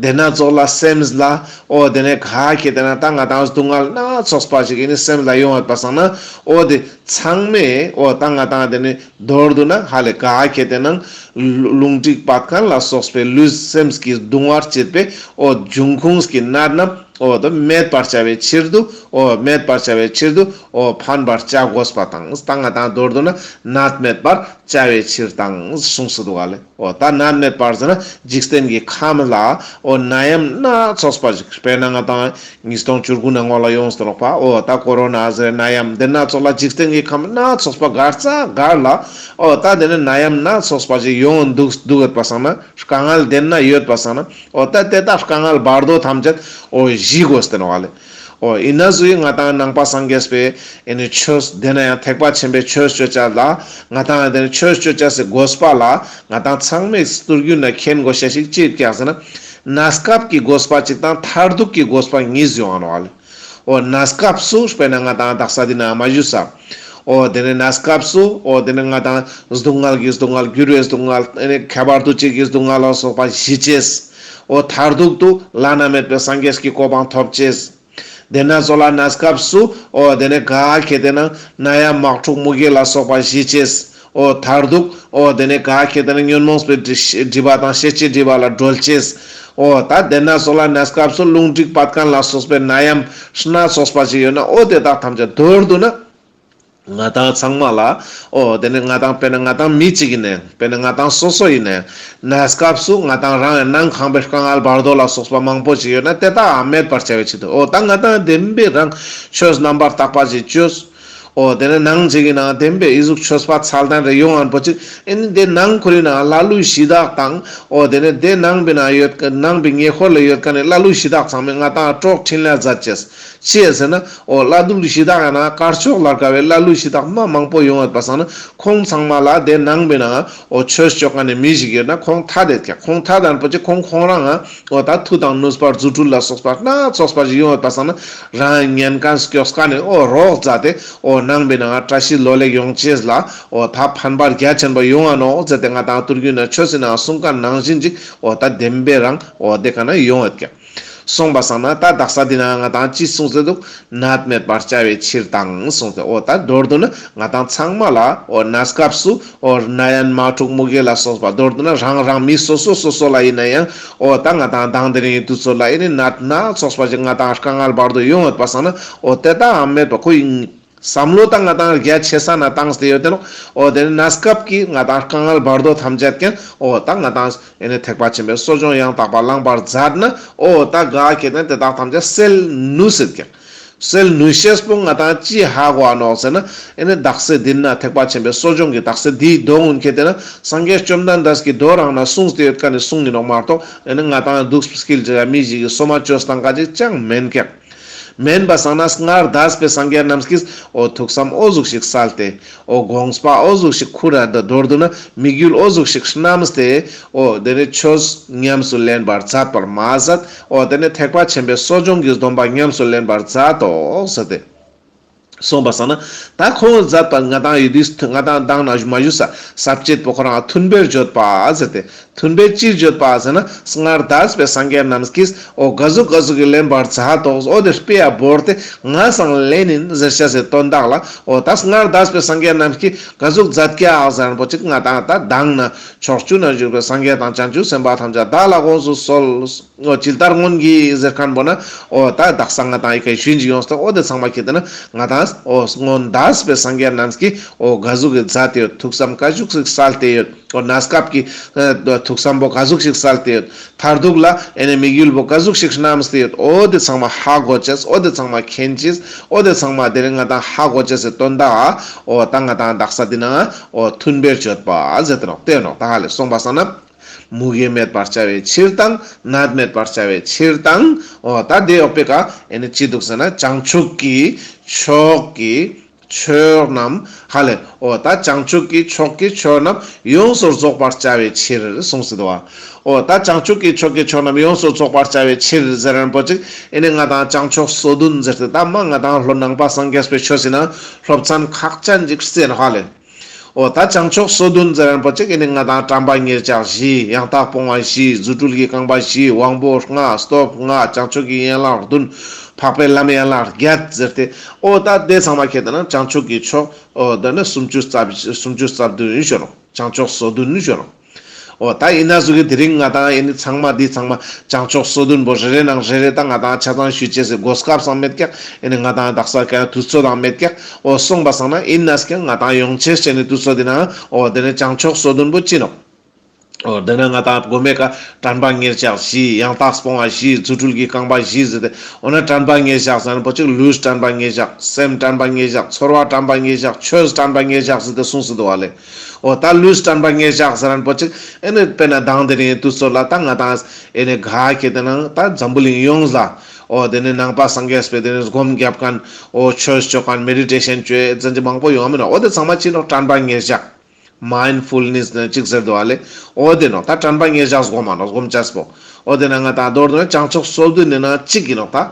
དེ་ན་ཙོགས་ལ་སེམས་ལ་འོ་དེ་ནི་ག་ཁེ་ཏེ་ན་ད་ང་ཏང་སྡུག་བསྔལ་སྣ་ཚོགས་པ་ཞིག་ཨེ་ནི་སེམས་ལ་ཡོང་ཡོད་པ་སང་ན། འོ་དེ་ཚང་མས་འོ་ད་ང་ཏང་དེ་ནི་མདོར་བསྡུ་ན་ཧ་ལེ་ག་ཁེ་ཏེ་ན་རླུང་མཁྲིས་བད་ཀན་ལ་སོགས་པའི་ལུས་སེམས་ཀྱི་གདུང་བར་བྱེད་པའི་འོ་འབྱུང་ཁུངས་ཀྱི་ནད་རྣམས་འོ་དེ་མེད་པར་བྱ་བའི་ཕྱིར་དུ། འོ་མེད་པར་བྱ་བའི་ཕྱིར་དུ། འོ་ཕན་པར་བྱ་དགོས་པ་དང་། ད་ང་ཏང་མདོར་བསྡུ་ན་ནད་མེད་པར་བྱ་བའི་ཕྱིར་དང་གསུངས་སུ་འདུག་ག་ལེ། འོ་ད་ནད་མེད་པར་ཟེར་ན་འཇིག་རྟེན་གྱི་ཁམས་ལ་འོ་ནད་ཡམས་སྣ་ཚོགས་པ་ཞིག་དཔེར་ན་ང་ཏང་ཉིས་སྟོང་བཅུ་དགུ་ནང་ལོགས་ལ་ཡོངས་ཏེ་ནོག་པ། འོ་ད་ཀོ་རོ་ན་ཟེར་ནད་ཡམས་དེ་སྣ་ཚོགས་ལ་འཇིག་རྟེན་གྱི་ཁམས་སྣ་ཚོགས་པ་གར་ས་གར་ལ་འོ་ད་དེ་ནི་ནད་ཡམས་སྣ་ཚོགས་པ་ཞིག་ཡོང་འདུག་འདུག་ཡོད་པ་སང་ན། དཀའ་ངལ་དེ་ན་ཡོད་པ་སང་ན། འོ་ད་དེ་དག་དཀའ་ངལ་བར་དོ་ཐམས་ཅད་འོ་ཞི་དགོས་ཏེ་ནོག་ལེ། འོ་ཨིན་ན་ཟུག་ང་ཏང་ནང་པ་སངས་རྒྱས་པའི་ཨེ་ནི་ཆོས་དེ་ན་ཡང་ཐེག་པ་ཆེན་པོའི་ཆོས་སྤྱོད་བྱ་ལ་ང་ཏང་དེ་ནི་ཆོས་སྤྱོད་བྱ་སི་དགོས་པ་ལ་ང་ཏང་ཚང་མས་སྟོད་རྒྱུན་ན་མཁྱེན་དགོས་ཤེས་ཞིག་ཅི་ཡོད་ཀྱག་ཟེར་ན། གནས་སྐབས་ཀྱི་དགོས་པ་གཅིག་དང་མཐར་ཐུག་གི་དགོས་པ་གཉིས་ཡོང་ང་ནོག་ལེ། འོ་གནས་སྐབས་སུ་དཔེར་ན་ང་ཏང་དག་ས་འདི་ན་མ་ཞུས་ས། འོ་དེ་ནི་གནས་སྐབས་སུ་འོ་དེ་ནི་ང་ཏང་སྡུག་བསྔལ་གྱི་སྡུག་བསྔལ་འགྱུར་བའི་སྡུག་བསྔལ་ཨེ་ནི་ཁྱད་པར་དུ་གཅིག་གི་སྡུག་བསྔལ་ལ་སོགས་པ་ཞི་ཅེས། འོ་མཐར་ཐུག་ཏུ་བླ་ན་མེད་པའི་སངས་རྒྱས་ཀྱི་གོ་འཕང་ཐོབ་ཅེས། དེ་ན་ཙོགས་ལ་གནས་སྐབས་སུ་འོ་དེ་ནི་ག་ཁེ་ཏེ་ན་ནད་ཡམས་དམག་འཁྲུག་མུ་གེ་ལ་སོགས་པ་ཞི་ཅེས། འོ་མཐར་ཐུག་འོ་དེ་ནི་ག་ཁེ་ཏེ་ན་ཉོན་མོངས་པའི་སྒྲིབ་པ་དང་ཤེས་བྱའི་སྒྲིབ་པ་ལ་གྲོལ་ཅེས། འོ་ད་དེ་ན་ཙོགས་ལ་གནས་སྐབས་སུ་རླུང་མཁྲིས་བད་ཀན་ལ་སོགས་པའི་ནད་ཡམས་སྣ་ཚོགས་པ་ཞིག་ཡོད་ན། འོ་དེ་དག་ཐམས་ཅད་མདོར་བསྡུ་ན་ང་ཏང་ཚང་མ་ལ་འོ་དེ་ནི་ང་ཏང་དཔེར་ན་ང་ཏང་མི་གཅིག་ཡིན་ནའང་དཔེར་ན་ང་ཏང་སོ་སོ་ཡིན་ནའང་གནས་སྐབས་སུ་ང་ཏང་རང་ནང་ཁང་པའི་དཀའ་ངལ་བར་དོ་ལ་སོགས་པ་མང་པོ་ཞིག་ཡོད་ན་དེ་དག་མེད་པར་བྱ་བའི་ཆེད་དུ། འོ་ད་ང་ཏང་བདེན་པའི་རང་ཆོས་རྣམ་པར་དག་པ་ཞིག་ཅོས། འོ་དེ་ནི་ནང་ཅིག་གི་ནང་བདེན་པའི་ཨི་ཟུག་ཆོས་པ་ཚད་ལྡན་རེ་ཡོང་ངན་པོ་ཅིག་ཨེ་ནི་དེ་ནང་ཁོ་རའི་ནང་ལ་ལུ་ཞི་དག་དང་། འོ་དེ་ནི་དེ་ནང་པའི་ནང་ཡོད་ནང་པའི་ཉེ་འཁོར་ལ་ཡོད་མཁན་ནི་ལ་ལུ་ཞི་དག་ཚང་མས་ང་ཏང་གྲོགས་འཕྲིན་ལས་མཛད་ཅེས། ཅི་ཡ་ཟེར་ན། འོ་ལ་ལུ་ཞི་དག་ཡང་ན་དཀར་ཕྱོགས་ལ་དགའ་བའི་ལ་ལུ་ཞི་དག་མ་མང་པོ་ཡོང་ཡོད་པ་སང་ན། ཁོང་ཚང་མ་ལ་དེ་ནང་པའི་ནང་འོ་ཆོས་ཅོ་མཁན་ནི་མི་ཞིག་ཡོད་ན་ཁོང་ཐ་དད་ཀྱང་ཁོང་ཐ་དད་པོ་ཅིག་ཁོང་ཁོང་རང་ང་འོ་ད་མཐུ་དང་ནུས་པ་རྫུ་འཕྲུལ་ལ་སོགས་པ་སྣ་ཚོགས་པ་ཞིག་ཡོང་ཡོད་པ་སང་ན། རང་ཉན་མཁན་སྐྱོགས་མཁན་ནི་འོ་རོགས་མཛད་དེ་འོ་ནང་པའི་ནང་བཀྲ་ཤིས་ལོ་ལེགས་ཡོང་ཅེས་ལ་འོ་ད་ཕན་པ་རྒྱ་ཆེན་པོ་ཡོང་ང་ནོག་ཟེར་ཏེ་ང་ཏང་ཐུར་རྒྱུད་ན་ཆོས་སི་ནང་གསུང་མཁན་ནང་བཞིན་ཅིག་འོ་ད་བདེན་པའི་རང་འོ་དེ་ཀ་ན་ཡོང་ཡོད་ཀྱང་། གསུངས་པ་སང་ན་ད་དག་ས་འདི་ན་ང་ཏང་ཅི་གསུངས་ཏེ་འདུག་ནད་མེད་པར་བྱ་བའི་ཕྱིར་དང་གསུངས་ཏེ། འོ་ད་མདོར་བསྡུ་ན་ང་ཏང་ཚང་མ་ལ་འོ་གནས་སྐབས་སུ་འོ་ནད་ཡམས་དམག་འཁྲུག་མུ་གེ་ལ་སོགས་པ་མདོར་བསྡུ་ན་རང་རང་མི་སོ་སོ་སོ་སོ་ལ་ཡིན་ན་ཡང་འོ་ད་ང་ཏང་དང་དེ་རིང་གི་དུས་ཚོད་ལ་ཡིན་ནི་ནད་སྣ་ཚོགས་པ་ཞིག་ང་ཏང་དཀའ་ངལ་བར་དོ་ཡོང་ཡོད་པ་སང་ན་འོ་དེ་དག་མེད་པ་ཁོ་ཡིན། བསམ་བློ་དང་ང་ཏང་རྒྱ་ཆེ་ས་ན་བཏང་སྟེ་ཡོད་དེ་ནོག་འོ་དེ་ནི་གནས་སྐབས་ཀྱི་ང་ཏང་དཀའ་ངལ་བར་དོ་ཐམས་ཅད་ཀྱང་འོ་ད་ང་ཏང་ཨེ་ནི་ཐེག་པ་ཆེན་པོའི་གསོ་སྦྱོང་ཡང་དག་པ་བླངས་པར་མཛད་ན། འོ་ད་ག་ཁེ་ཏེ་ན་དེ་དག་ཐམས་ཅད་སེལ་ནུས་སེད་ཀྱང་། སེལ་ནུས་ཤེས་པོ་ང་ཏང་ཅི་ཧ་གོ་ནོག་ཟེར་ན། ཨེ་ནི་དག་ས་འདི་ན་ཐེག་པ་ཆེན་པོའི་གསོ་སྦྱོང་གི་དག་ས་འདིའི་མདོ་ཀུན་ཁེ་ཏེ་ན་སངས་རྒྱས་བཅོམ་ལྡན་འདས་ཀྱི་མདོ་རང་ན་གསུངས་ཏེ་ཡོད་མཁན་ནི་གསུང་ཡིན་ནོག་མ་གཏོགས་ཨེ་ནི་ང་ཏང་འདུག་སྐྱིལ་ཅིག་མི་ཞིག་གི་སོ་མ་བཅོས་བཏང་ཁན་ཅིག་ཅང་མེན་ཀྱག་མེན་པ་སང་ན་སྔར་འདས་པའི་སངས་རྒྱས་རྣམས་ཀྱིས་འོ་ཐུགས་བསམ་འོ་ཟུག་ཞིག་གསལ་ཏེ། འོ་དགོངས་པ་འོ་ཟུག་ཞིག་ཁུར་ར་མདོར་བསྡུ་ན་དམིགས་ཡུལ་འོ་ཟུག་ཞིག་བསྣམས་ཏེ། འོ་དེ་ནས་ཆོས་ཉམས་སུ་ལེན་པར་མཛད་པར་མ་ཟད། འོ་དེ་ནས་ཐེག་པ་ཆེན་པོའི་གསོ་སྦྱོང་གི་སྡོམ་པ་ཉམས་སུ་ལེན་པར་མཛད་དོ་ཟེར་ཏེ། གསུངས་པ་སང་ན་ད་ཁོང་མཛད་པ་ང་ཏང་ཡོད་དུས་ང་ཏང་མདང་ན་མ་ཞུས་ས་ས་བཅད་པོ་ཁོ་རང་མཐུན་དཔེར་བརྗོད་པ་ཟེར་ཏེ། མཐུན་དཔེ་ཅིར་བརྗོད་པ་ཟེར་ན་སྔར་འདས་པའི་སངས་རྒྱས་རྣམས་ཀྱིས་འོ་ག་ཟུག་ག་ཟུག་གི་ལེན་པར་མཛད་དོ། འོ་དེ་དཔེ་ཡ་བོར་ཏེ་ང་སང་ལེན་ཡིན་ཟེར་ཤེས་སི་དོན་དག་ལ། འོ་ད་སྔར་འདས་པའི་སངས་རྒྱས་རྣམས་ཀྱིས་ག་ཟུག་མཛད་ཀྱག་ཟེར་ན་པོ་ཅིག་ང་ཏང་ད་མདང་ན་ཕྱོགས་བཅུ་ན་བཞུགས་པའི་སངས་རྒྱས་དང་བྱང་ཆུབ་སེམས་དཔའ་ཐམས་ཅད་བདག་ལ་དགོངས་སུ་གསོལ། འོ་ཇི་ལྟར་སྔོན་གྱི་ཟེར་མཁན་པོ་ན་འོ་ད་དག་ས་ང་ཏང་ཡི་གེ་ཞུན་ཅིག་ཡོངས་ཏེ་འོ་དེ་ཚང་མ་ཁྱེད་དེ་ན་ང་ཏང་འོ་སྔོན་འདས་པའི་སངས་རྒྱས་རྣམས་ཀྱིས་འོ་ག་ཟུག་གི་མཛད་དེ་ཡོད། ཐུགས་བསམ་ག་ཟུག་ཞིག་གསལ་ཏེ་ཡོད། འོ་གནས་སྐབས་ཀྱི་ཨ་ཐུགས་བསམ་པོ་ག་ཟུག་ཞིག་གསལ་ཏེ་ཡོད། མཐར་ཐུག་ལ་ཨེ་ནི་དམིགས་ཡུལ་པོ་ག་ཟུག་ཞིག་བསྣམས་ཏེ་ཡོད། འོ་དེ་ཚང་མ་ཧ་གོ་ཅེས། འོ་དེ་ཚང་མ་མཁྱེན་ཅེས། འོ་དེ་ཚང་མ་དེ་རིང་ང་ཏང་ཧ་གོ་ཅེས་སི་དོན་དག་འོ་ད་ང་ཏང་དག་ས་འདི་ན་འོ་མཐུན་དཔེར་བརྗོད་པ་ཟེར་ཏེ་ནོག་ཏེ་ནོག་ད་ཧ་ལེ་གསུངས་པ་སང་ན། མུ་གེ་མེད་པར་བྱ་བའི་ཕྱིར་དང་། ནད་མེད་པར་བྱ་བའི་ཕྱིར་དང་། འོ་ད་དེ་འོག་པའི་ཀ་ཨེ་ནི་ཅི་འདུག་ཟེར་ན་བྱང་ཆུབ་ཀྱི་མཆོག་གི་ཆོས་རྣམས་ཧ་ལེ། འོ་ད་བྱང་ཆུབ་ཀྱི་མཆོག་གི་ཆོས་རྣམས་ཡོངས་སུ་རྫོགས་པར་བྱ་བའི་ཕྱིར་གསུངས་སེ་འདུག་པ། འོ་ད་བྱང་ཆུབ་ཀྱི་མཆོག་གི་ཆོས་རྣམས་ཡོངས་སུ་རྫོགས་པར་བྱ་བའི་ཕྱིར་ཟེར་རན་པོ་ཅིག་ཨེ་ནི་ང་ཏང་བྱང་ཕྱོགས་སོ་བདུན་ཟེར་ཏེ་ད་མ་ང་ཏང་ལྷོ་ནང་པ་སངས་རྒྱས་པའི་ཆོས་ཟེར་ན་སློབ་ཚན་ཁག་ཅན་ཅིག་རྩེ་ནོག་ཧ་ལེ། འོ་ད་བྱང་ཕྱོགས་སོ་བདུན་ཟེར་རན་པོ་ཅིག་ཨེ་ནི་ང་ཏང་དྲན་པ་ཉེར་གཅིག་བཞི། ཡང་དག་སྤོང་བ་བཞི། རྫུ་འཕྲུལ་གྱི་རྐང་པ་བཞི། དབང་པོ་ལྔ། སྟོབས་ལྔ། བྱང་ཆུབ་ཀྱི་ཡན་ལག་བདུན། འཕགས་པའི་ལམ་ཡན་ལག་བརྒྱད་ཟེར་ཏེ། འོ་ད་དེ་ཚང་མ་ཁྱེད་དེ་ན་བྱང་ཆུབ་ཀྱི་ཕྱོགས་འོ་ད་ནི་སུམ་ཅུ་རྩ་སུམ་ཅུ་རྩ་བདུན་ཞུ་ནོག་བྱང་ཕྱོགས་སོ་བདུན་ཞུ་ནོག་འོ་ད་ཡིན་ན་ཟུག་གི་དེ་རིང་ང་ཏང་ཨེ་ནི་ཚང་མ་འདི་ཚང་མ་བྱང་ཕྱོགས་སོ་བདུན་པོ་རེ་རེ་ནང་རེ་རེ་ད་ང་ཏང་ཆ་ཚང་ཞུ་ཅེས་སི་གོ་སྐབས་སང་མེད་ཀྱག་ཨེ་ནི་ང་ཏང་དག་ས་ཀ་དུས་ཚོད་དང་མེད་ཀྱག་འོ་གསུངས་པ་སང་ན་ཡིན་ན་སྐྱ་ང་ཏང་ཡོང་ཅེས་ཅེ་ནི་དུས་ཚོད་འདི་ན་འོ་དེ་ནི་བྱང་ཕྱོགས་སོ་བདུན་པོ་ཅི་ནོག་འོ་དེ་ན་ང་ཏང་གོ་མའི་ཀ་དྲན་པ་ཉེར་གཅིག་བཞི། ཡང་དག་སྤོང་བ་བཞི། རྫུ་འཕྲུལ་གྱི་རྐང་པ་བཞི་ཟེར་ཏེ། འོ་ན་དྲན་པ་ཉེར་གཅིག་ཟེར་ན་པོ་ཅིག་ལུས་དྲན་པ་ཉེར་གཅིག་སེམས་དྲན་པ་ཉེར་གཅིག་ཚོར་བ་དྲན་པ་ཉེར་གཅིག་ཆོས་དྲན་པ་ཉེར་གཅིག་ཟེར་ཏེ་གསུངས་སེ་འདུག་པ་ལེ། འོ་ད་ལུས་དྲན་པ་ཉེར་གཅིག་ཟེར་ན་པོ་ཅིག་ཨེ་ནི་དཔེར་ན་མདང་དེ་རིང་དུས་ཚོད་ལ་ད་ང་ཏང་ཨེ་ནི་ག་ཁྱེད་དེ་ན་ད་འཛམ་བུ་གླིང་ཡོངས་ལ་འོ་དེ་ནི་ནང་པ་སངས་རྒྱས་པའི་དེ་ནི་སྒོམ་རྒྱབ་མཁན། འོ་ཆོས་ཅོ་མཁན། མེ་ཌི་ཊེ་ཤན་ཅོ་ཡེ་ཟེར་ཅེས་མང་པོ་ཡོང་མིན་ན། འོ་དེ་ཚང་མ་ཅི་ནོག་དྲན་པ་ཉེར་གཅིག་མའིན་ཌ་ཕུལ་ནེས་ནི་ཅིག་ཟེར་འདུག་པ་ལེ། འོ་དེ་ནོག་ད་དྲན་པ་ཉེར་གཅིག་སྒོམ་མ་ནོག་སྒོམ་ཅེས་པོ། འོ་དེ་ན་ང་ཏང་མདོར་བསྡུ་ན་བྱང་ཕྱོགས་སོ་བདུན་ནི་ན་གཅིག་ཡིན་ནོག་ད།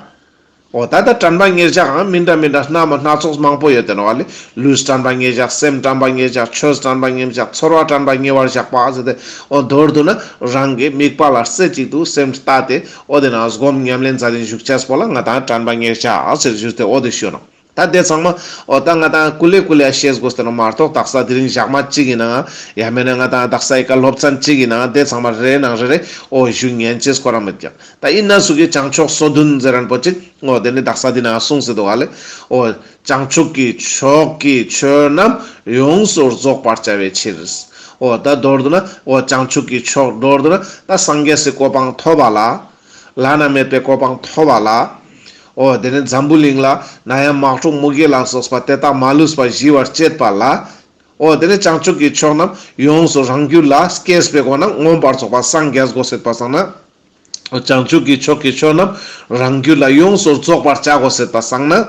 འོ་ད་ད་དྲན་པ་ཉེར་གཅིག་འང་མི་འདྲ་མི་འདྲ་སྣ་མ་སྣ་ཚོགས་མང་པོ་ཡོད་དེ་ནོག་པ་ལེ། ལུས་དྲན་པ་ཉེར་གཅིག་སེམས་དྲན་པ་ཉེར་གཅིག་ཆོས་དྲན་པ་ཉེར་གཅིག་ཚོར་བ་དྲན་པ་ཉེ་བར་བཞག་པ་ཟེར་ཏེ། འོ་མདོར་བསྡུ་ན་རང་གི་དམིགས་པ་ལ་རྩེ་གཅིག་ཏུ་སེམས་གཏད་དེ་འོ་དེ་ན་སྒོམ་ཉམས་ལེན་མཛད་དེ་བཞུགས་ཅེས་པོ་ལ་ང་ཏང་དྲན་པ་ཉེར་གཅིག་ཟེར་ཞུས་ཏེ་འོ་དེ་ཞུ་ནོག་ད་དེ་ཚང་མ་འོ་ད་ང་ཏང་ཀུ་ལེ་ཀུ་ལེ་ཤེས་དགོས་ཏེ་ནོག་མ་གཏོགས་དག་ས་དེ་རིང་ཞག་མ་གཅིག་ཡིན་ནའང་ཡང་མེད་ན་ང་ཏང་དག་ས་ཡི་ཀ་སློབ་ཚན་གཅིག་ཡིན་ནའང་དེ་ཚང་མ་རེ་རེ་ནང་རེ་རེ་འོ་ཞུ་ཉན་ཅེས་ཁོ་རང་མེད་ཀྱག་ད་ཡིན་ན་ཟུག་གི་བྱང་ཕྱོགས་སོ་བདུན་ཟེར་རན་པོ་ཅིག་འོ་དེ་ནི་དག་ས་འདི་ན་གསུངས་སེ་འདུག་པ་ལེ། འོ་བྱང་ཆུབ་ཀྱི་ཕྱོགས་ཀྱི་ཆོས་རྣམས་ཡོངས་སུ་རྫོགས་པར་བྱ་བའི་ཕྱིར། འོ་ད་མདོར་བསྡུ་ན་འོ་བྱང་ཆུབ་ཀྱི་ཕྱོགས་མདོར་བསྡུ་ན་ད་སངས་རྒྱས་སི་གོ་འཕང་ཐོབ་པ་ལ། བླ་ན་མེད་པའི་གོ་འཕང་ཐོབ་པ་ལ། འོ་དེ་ནི་འཛམ་བུ་གླིང་ལ་ནད་ཡམས་དམག་འཁྲུག་མུ་གེ་ལ་སོགས་པ་དེ་དག་མ་ལུས་པ་ཞི་བར་བྱེད་པ་ལ། འོ་དེ་ནི་བྱང་ཆུབ་ཀྱི་ཕྱོགས་རྣམས་ཡོངས་སུ་རང་རྒྱུད་ལ་སྐྱེས་པའི་སྒོ་ནས་མངོན་པར་རྫོགས་པར་སངས་རྒྱས་དགོས་སེད་པ་སང་ན། འོ་བྱང་ཆུབ་ཀྱི་ཕྱོགས་ཀྱི་ཆོས་རྣམས་རང་རྒྱུད་ལ་ཡོངས་སུ་རྫོགས་པར་བྱ་དགོས་སེད་པ་སང་ན།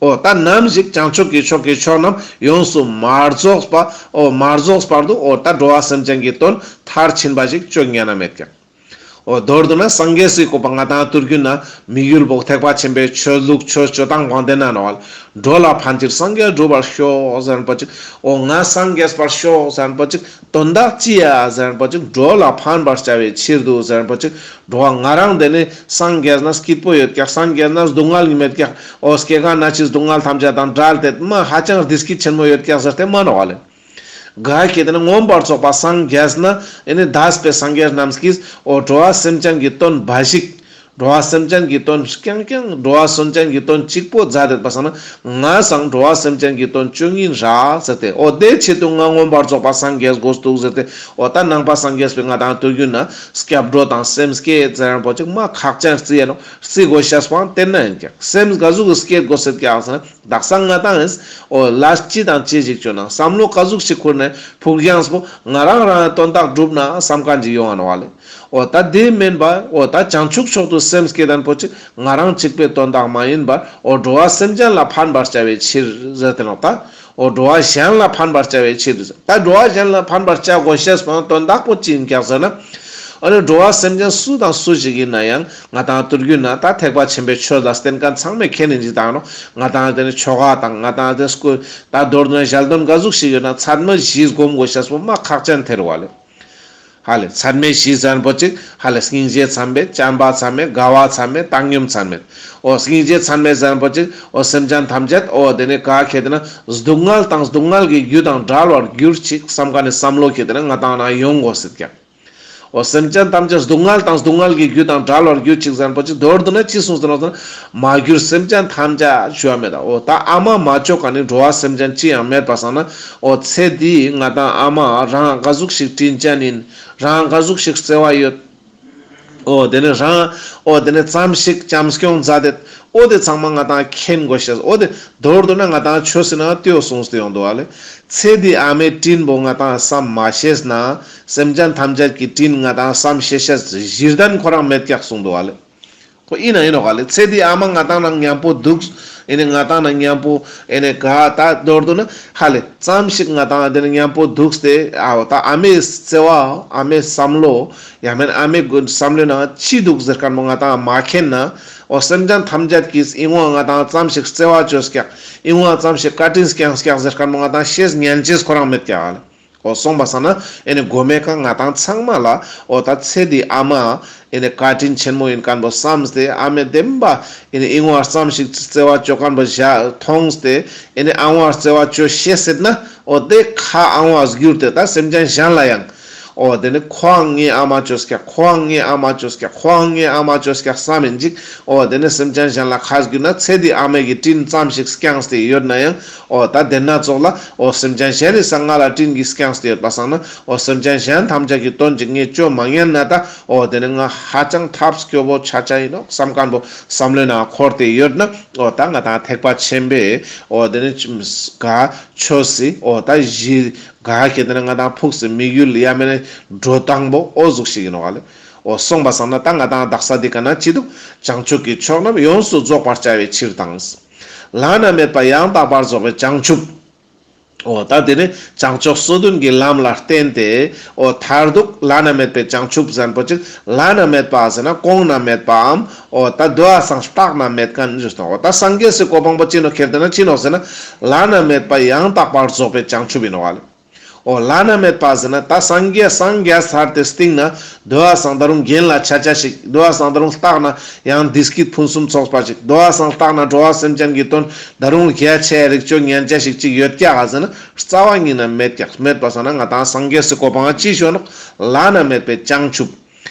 འོ་ད་ནམ་ཞིག་བྱང་ཆུབ་ཀྱི་ཕྱོགས་ཀྱི་ཆོས་རྣམས་ཡོངས་སུ་མ་རྫོགས་པ། འོ་མ་རྫོགས་བར་དུ་འོ་ད་འགྲོ་བ་སེམས་ཅན་གྱི་དོན་མཐར་ཕྱིན་པ་ཞིག་ཅོ་ཉན་ན་མེད་ཀྱག་འོ་མདོར་བསྡུ་ན་སངས་རྒྱས་སི་གོ་འཕང་ང་ཏང་ཐུར་རྒྱུད་ན་དམིགས་ཡུལ་བོ་ཐེག་པ་ཆེན་པོའི་ཆོས་ལུགས་ཆོས་སྤྱོད་དང་དབང་ལྡན་ན་ནོག་པ་ལེ། འགྲོ་ལ་ཕན་ཕྱིར་སངས་རྒྱས་འགྲུབ་པར་ཤོག་ཟེར་རན་པོ་ཅིག་འོ་ང་སངས་རྒྱས་པར་ཤོག་ཟེར་རན་པོ་ཅིག་དོན་དག་ཅི་ཡ་ཟེར་རན་པོ་ཅིག་འགྲོ་ལ་ཕན་པར་བྱ་བའི་ཕྱིར་དུ་ཟེར་རན་པོ་ཅིག་འགྲོ་བ་ང་རང་དེ་ནི་སངས་རྒྱས་ན་སྐྱིད་པོ་ཡོད་ཀྱག་སངས་རྒྱས་ན་སྡུག་བསྔལ་མེད་ཀྱག་འོ་སྐྱེ་རྒ་ན་འཆིའི་སྡུག་བསྔལ་ཐམས་ཅད་དང་བྲལ་ཏེ་མ་ཧ་ཅང་བདེ་སྐྱིད་ཆེན་མོ་ཡོད་ཀྱག་ཟེར་ཏེ་མ་ནོག་པ་ལེ། ག་ཁྱེད་དེ་ན་མངོན་པར་རྫོགས་པ་སངས་རྒྱས་ན་ཨེ་ནི་འདས་པའི་སངས་རྒྱས་རྣམས་ཀྱིས་འོ་འགྲོ་བ་སེམས་ཅན་གྱི་དོན་འབའ་ཞིག་འགྲོ་བ་སེམས་ཅན་གྱི་དོན་རྐྱང་རྐྱང་འགྲོ་བ་སེམས་ཅན་གྱི་དོན་གཅིག་པོ་མཛད་དེད་པ་སང་ན་ང་སང་འགྲོ་བ་སེམས་ཅན་གྱི་དོན་ཅོ་ཉན་རག་ཟེར་ཏེ། འོ་དེ་ཆེད་དུ་ང་མངོན་པར་རྫོགས་པ་སངས་རྒྱས་དགོས་འདུག་ཟེར་ཏེ། འོ་ད་ནང་པ་སངས་རྒྱས་པའི་ང་ཏང་ཐུར་རྒྱུད་ན་སྐྱབས་འགྲོ་དང་སེམས་བསྐྱེད་ཟེར་རན་པོ་ཅིག་མ་ཁག་ཅན་རྩི་ཡ་ནོག་རྩི་དགོས་ཤེས་པོའང་དེ་ན་ཡིན་ཀྱག་སེམས་ག་ཟུག་གི་བསྐྱེད་དགོས་སེད་ཀྱག་ཟེར་ན། དག་ས་ང་ཏང་ཨེ་འོ་ལས་ཅི་དང་ཅི་ཞིག་ཅོ་ན་བསམ་བློ་ག་ཟུག་ཞིག་ཁུར་ནས་ཕུགས་རྒྱང་པོ་ང་རང་རང་དོན་དག་འགྲུབ་ན་བསམ་མཁན་ཅིག་ཡོང་ང་ནོག་པ་ལེ། འོ་ད་དེ་མེན་པ་འོ་ད་བྱང་ཆུབ་མཆོག་ཏུ་ སེམས་སྐྱེ་དན་པོ་ཅིག་ང་རང་གཅིག་པོའི་དོན་དག་མ་ཡིན་པར་འོ་འགྲོ་བ་སེམས་ཅན་ལ་ཕན་པར་བྱ་བའི་ཕྱིར་ཟེར་ཏེ་ནོག་ད། འོ་འགྲོ་བ་གཞན་ལ་ཕན་པར་བྱ་བའི་ཕྱིར་ཟེར། ད་འགྲོ་བ་གཞན་ལ་ཕན་པར་བྱ་དགོས་ཤེས་པོ་དོན་དག་པོ་ཅི་ཡིན་ཀྱག་ཟེར་ན། ཨ་ནི་འགྲོ་བ་སེམས་ཅན་སུ་དང་སུ་ཞིག་ཡིན་ན་ཡང་ང་དང་ཏུར་རྒྱུད་ན་ད་ཐེག་པ་ཆེན་པོའི་ཆོས་ལ་བརྟེན་མཁན་ཚང་མས་མཁྱེན་ནི་ཅིག་དང་ནོག་ང་དང་དེ་ནི་ཆོ་ག་དང་ང་དང་དེ་སྐུ་ད་མདོར་བསྡུ་ན་ཞལ་འདོན་ག་ཟུག་ཞིག་ཡོད་ན་ཚད་མེད་བཞི་སྒོམ་དགོས་ཤེས་པོ་མ་ཁག་ཅན་ཐེར་བ་ལེ། ཧ་ལེ་ཚད་མེད་བཞི་ཟེར་མཁན་པོ་ཅིག་ཧ་ལེ་སྙིང་རྗེ་ཚད་མེད། བྱམས་པ་ཚད་མེད། དགའ་བ་ཚད་མེད། བཏང་སྙོམས་ཚད་མེད། འོ་སྙིང་རྗེ་ཚད་མེད་ཟེར་མཁན་པོ་ཅིག་འོ་སེམས་ཅན་ཐམས་ཅད་འོ་དེ་ནི་ག་ཁེ་ཏེ་ན་སྡུག་བསྔལ་དང་སྡུག་བསྔལ་གྱི་རྒྱུ་དང་བྲལ་བར་གྱུར་ཅིག་བསམ་མཁན་ནི་བསམ་བློ་ཁེ་ཏེ་ན་ང་དང་ན་ཡོང་དགོས་ཟེར་ཀྱག་འོ་སེམས་ཅན་ཐམས་ཅད་སྡུག་བསྔལ་དང་སྡུག་བསྔལ་གྱི་རྒྱུ་དང་བྲལ་བར་གྱུར་ཅིག་ཟེར་མཁན་པོ་ཅིག་མདོར་བསྡུ་ན་ཅི་གསུངས་ཏེ་ནོག་ཟེར་ན། མ་གྱུར་སེམས་ཅན་ཐམས་ཅད་ཞུ་བ་མེད་ད། འོ་ད་ཨ་མ་མ་ཅོ་མཁན་ནི་འགྲོ་བ་སེམས་ཅན་ཅི་ཡང་མེད་པ་སང་ན། འོ་ཚེ་འདི་ང་དང་ཨ་མ་རང་ག་ཟུག་ཞིག་དྲིན་ཅན་ཡིན། རང་ག་ཟུག་ཞིག་བརྩེ་བ་ཡོད། འོ་དེ་ནི་རང་འོ་དེ་ནི་ཙམ་ཞིག་བྱམས་སྐྱོང་མཛད་དེ། འོ་དེ་ཚང་མ་ང་དང་མཁྱེན་དགོས་ཤེས། འོ་དེ་མདོར་བསྡུ་ན་ང་དང་ཆོས་སི་ནང་ཏེའོ་གསུངས་ཏེ་ཡོང་འདུག་བ་ལེ། ཚེ་འདི་ཨ་མའི་དྲིན་པོ་ང་དང་བསམ་མ་ཤེས་ན། སེམས་ཅན་ཐམས་ཅད་ཀྱི་དྲིན་ང་དང་བསམ་ཤེས་ཤེས་གཞི་རྟེན་ཁོ་རང་མེད་ཀྱག་གསུངས་འདུག་བ་ལེ། ཁོ་ཡིན་ན་ཡིན་ནོག་ག་ལེ། ཚེ་འདི་ཨ་མ་ང་དང་ནང་མཉམ་པོ་འདུག་ཨེ་ནི་ང་དང་ནང་མཉམ་པོ་ཨེ་ནི་ག་ད་མདོར་བསྡུ་ན་ཧ་ལེ་ཙམ་ཞིག་ང་དང་དེ་ནི་མཉམ་པོ་འདུག་སྟེ་ཨ་འོ་ད་ཨ་མའི་བརྩེ་བ་ཨ་མའི་བསམ་བློ་ཡང་མེན་ཨ་མའི་བསམ་བློའི་ནང་ཅི་འདུག་ཟེར་མཁན་པོ་ང་དང་མ་མཁྱེན་ན། འོ་སེམས་ཅན་ཐམས་ཅད་ཀྱིས་ཨི་ངོ་ང་དང་ཙམ་ཞིག་བརྩེ་བ་བཅོས་ཀྱག་ཨི་ངོ་ཙམ་ཞིག་བཀའ་དྲིན་བསྐྱངས་ཀྱག་ཟེར་མཁན་པོ་ང་དང་ཤེས་ཉན་ཅེས་ཁོ་རང་མེད་ཀྱག་ལེ། འོ་སོང་པ་སང་ན་ཨེ་ནི་མགོ་མའི་ཁ་ང་དང་ཚང་མ་ལ་འོ་ད་ཚེ་འདི་ཨ་མ་ཨེ་ནི་བཀའ་དྲིན་ཆེན་མོ་ཡིན་མཁན་པོ་བསམས་ཏེ་ཨ་མའི་བདེན་པ་ཨེ་ནི་ཨི་ངོ་ཙམ་ཞིག་བརྩེ་བ་བཅོ་མཁན་པོ་བཞག་མཐོང་སྟེ་ཨེ་ནི་ཨ་ངོ་བརྩེ་བ་བཅོ་ཤེས་ཟེར་ན། འོ་དེ་ཁ་ཨ་ངོ་བསྒྱུར་ཏེ་ད་སེམས་ཅན་གཞན་ལ་ཡང་། འོ་དེ་ནི་ཁོའང་ངའི་ཨ་མ་བཅོས་ཀྱག་ཁོའང་ངའི་ཨ་མ་བཅོས་ཀྱག་ཁོའང་ངའི་ཨ་མ་བཅོས་ཀྱག་བསམ་ཡིན་ཅིག་འོ་དེ་ནི་སེམས་ཅན་གཞན་ལ་ཁ་བསྒྱུར་ན་ཚེ་འདི་ཨ་མའི་གི་དྲིན་ཙམ་ཞིག་བསྐྱངས་ཏེ་ཡོད་ན་ཡང་། འོ་ད་དེ་ན་ཙོགས་ལ་འོ་སེམས་ཅན་གཞན་རེ་ས་ང་ལ་དྲིན་གྱིས་བསྐྱངས་ཏེ་ཡོད་པ་སང་ན། འོ་སེམས་ཅན་གཞན་ཐམས་ཅད་ཀྱི་དོན་ཅིག་ངས་བཅོ་མ་ཉན་ན་ད། འོ་དེ་ནི་ང་ཧ་ཅང་ཐབས་སྐྱོ་བོ་ཆ་ཆ་ཡིན་ནོག་བསམ་མཁན་པོ་བསམ་བློའི་ནང་འཁོར་ཏེ་ཡོད་ན། འོ་ད་ང་དང་ཐེག་པ་ཆེན་པོའི་འོ་དེ་ནི་ག་ཆོས་སི་འོ་ད་གཞི་ག་ཁེ་ཏེ་ན་ང་དང་ཕུགས་སུ་དམིགས་ཡུལ་ཡ་མེན་ན་འགྲོ་སྟངས་པོ་འོ་ཟུག་ཞིག་ཡིན་ནོག་ལེ། འོ་སོང་པ་སང་ན་ད་ང་དང་དག་ས་འདི་ཀ་ན་ཅི་འདུག་བྱང་ཆུབ་ཀྱི་ཕྱོགས་རྣམས་ཡོངས་སུ་རྫོགས་པར་བྱ་བའི་ཕྱིར་དང་། བླ་ན་མེད་པ་ཡང་དག་པར་རྫོགས་པའི་བྱང་ཆུབ། འོ་ད་དེ་ནི་བྱང་ཕྱོགས་སོ་བདུན་གྱི་ལམ་ལ་བརྟེན་ཏེ་འོ་མཐར་ཐུག་བླ་ན་མེད་པའི་བྱང་ཆུབ་ཟེར་མཁན་པོ་ཅིག་བླ་ན་མེད་པ་ཟེར་ན་གོང་ན་མེད་པའམ་འོ་ད་དོ་བ་སང་ལྟག་ན་མེད་མཁན་ཞུས་ཏེ་ནོག་འོ་ད་སངས་རྒྱས་སི་གོ་འཕང་པོ་ཅི་ནོག་ཁེ་ཏེ་ན་ཅི་ནོག་ཟེར་ན་བླ་ན་མེད་པ་ཡང་དག་པར་རྫོགས་པའི་བྱང་ཆུབ་ཡིན་ནོག་ལེ། འོ་བླ་ན་མེད་པ་ཟེར་ན་ད་སངས་རྒྱས་སངས་རྒྱས་ཚར་ཏེ་སྟིང་ན་དོ་བ་སང་ད་རུང་གྱེན་ལ་ཆ་ཆ་ཞིག་དོ་བ་སང་ད་རུང་ལྟག་ན་ཡང་བདེ་སྐྱིད་ཕུན་སུམ་ཚོགས་པ་ཞིག་དོ་བ་སང་ལྟག་ན་འགྲོ་བ་སེམས་ཅན་གྱི་དོན་ད་རུང་རྒྱ་ཆེ་རིགས་བཅོ་ཉན་ཆ་ཞིག་ཅིག་ཡོད་ཀྱག་ག་ཟེར་ན་རྩ་བ་ཉིད་ན་མེད་ཀྱག་མེད་པ་སང་ན་ང་དང་སངས་རྒྱས་སི་གོ་འཕང་ཅི་ཞུ་ནོག་བླ་ན་མེད་པའི་བྱང་ཆུབ།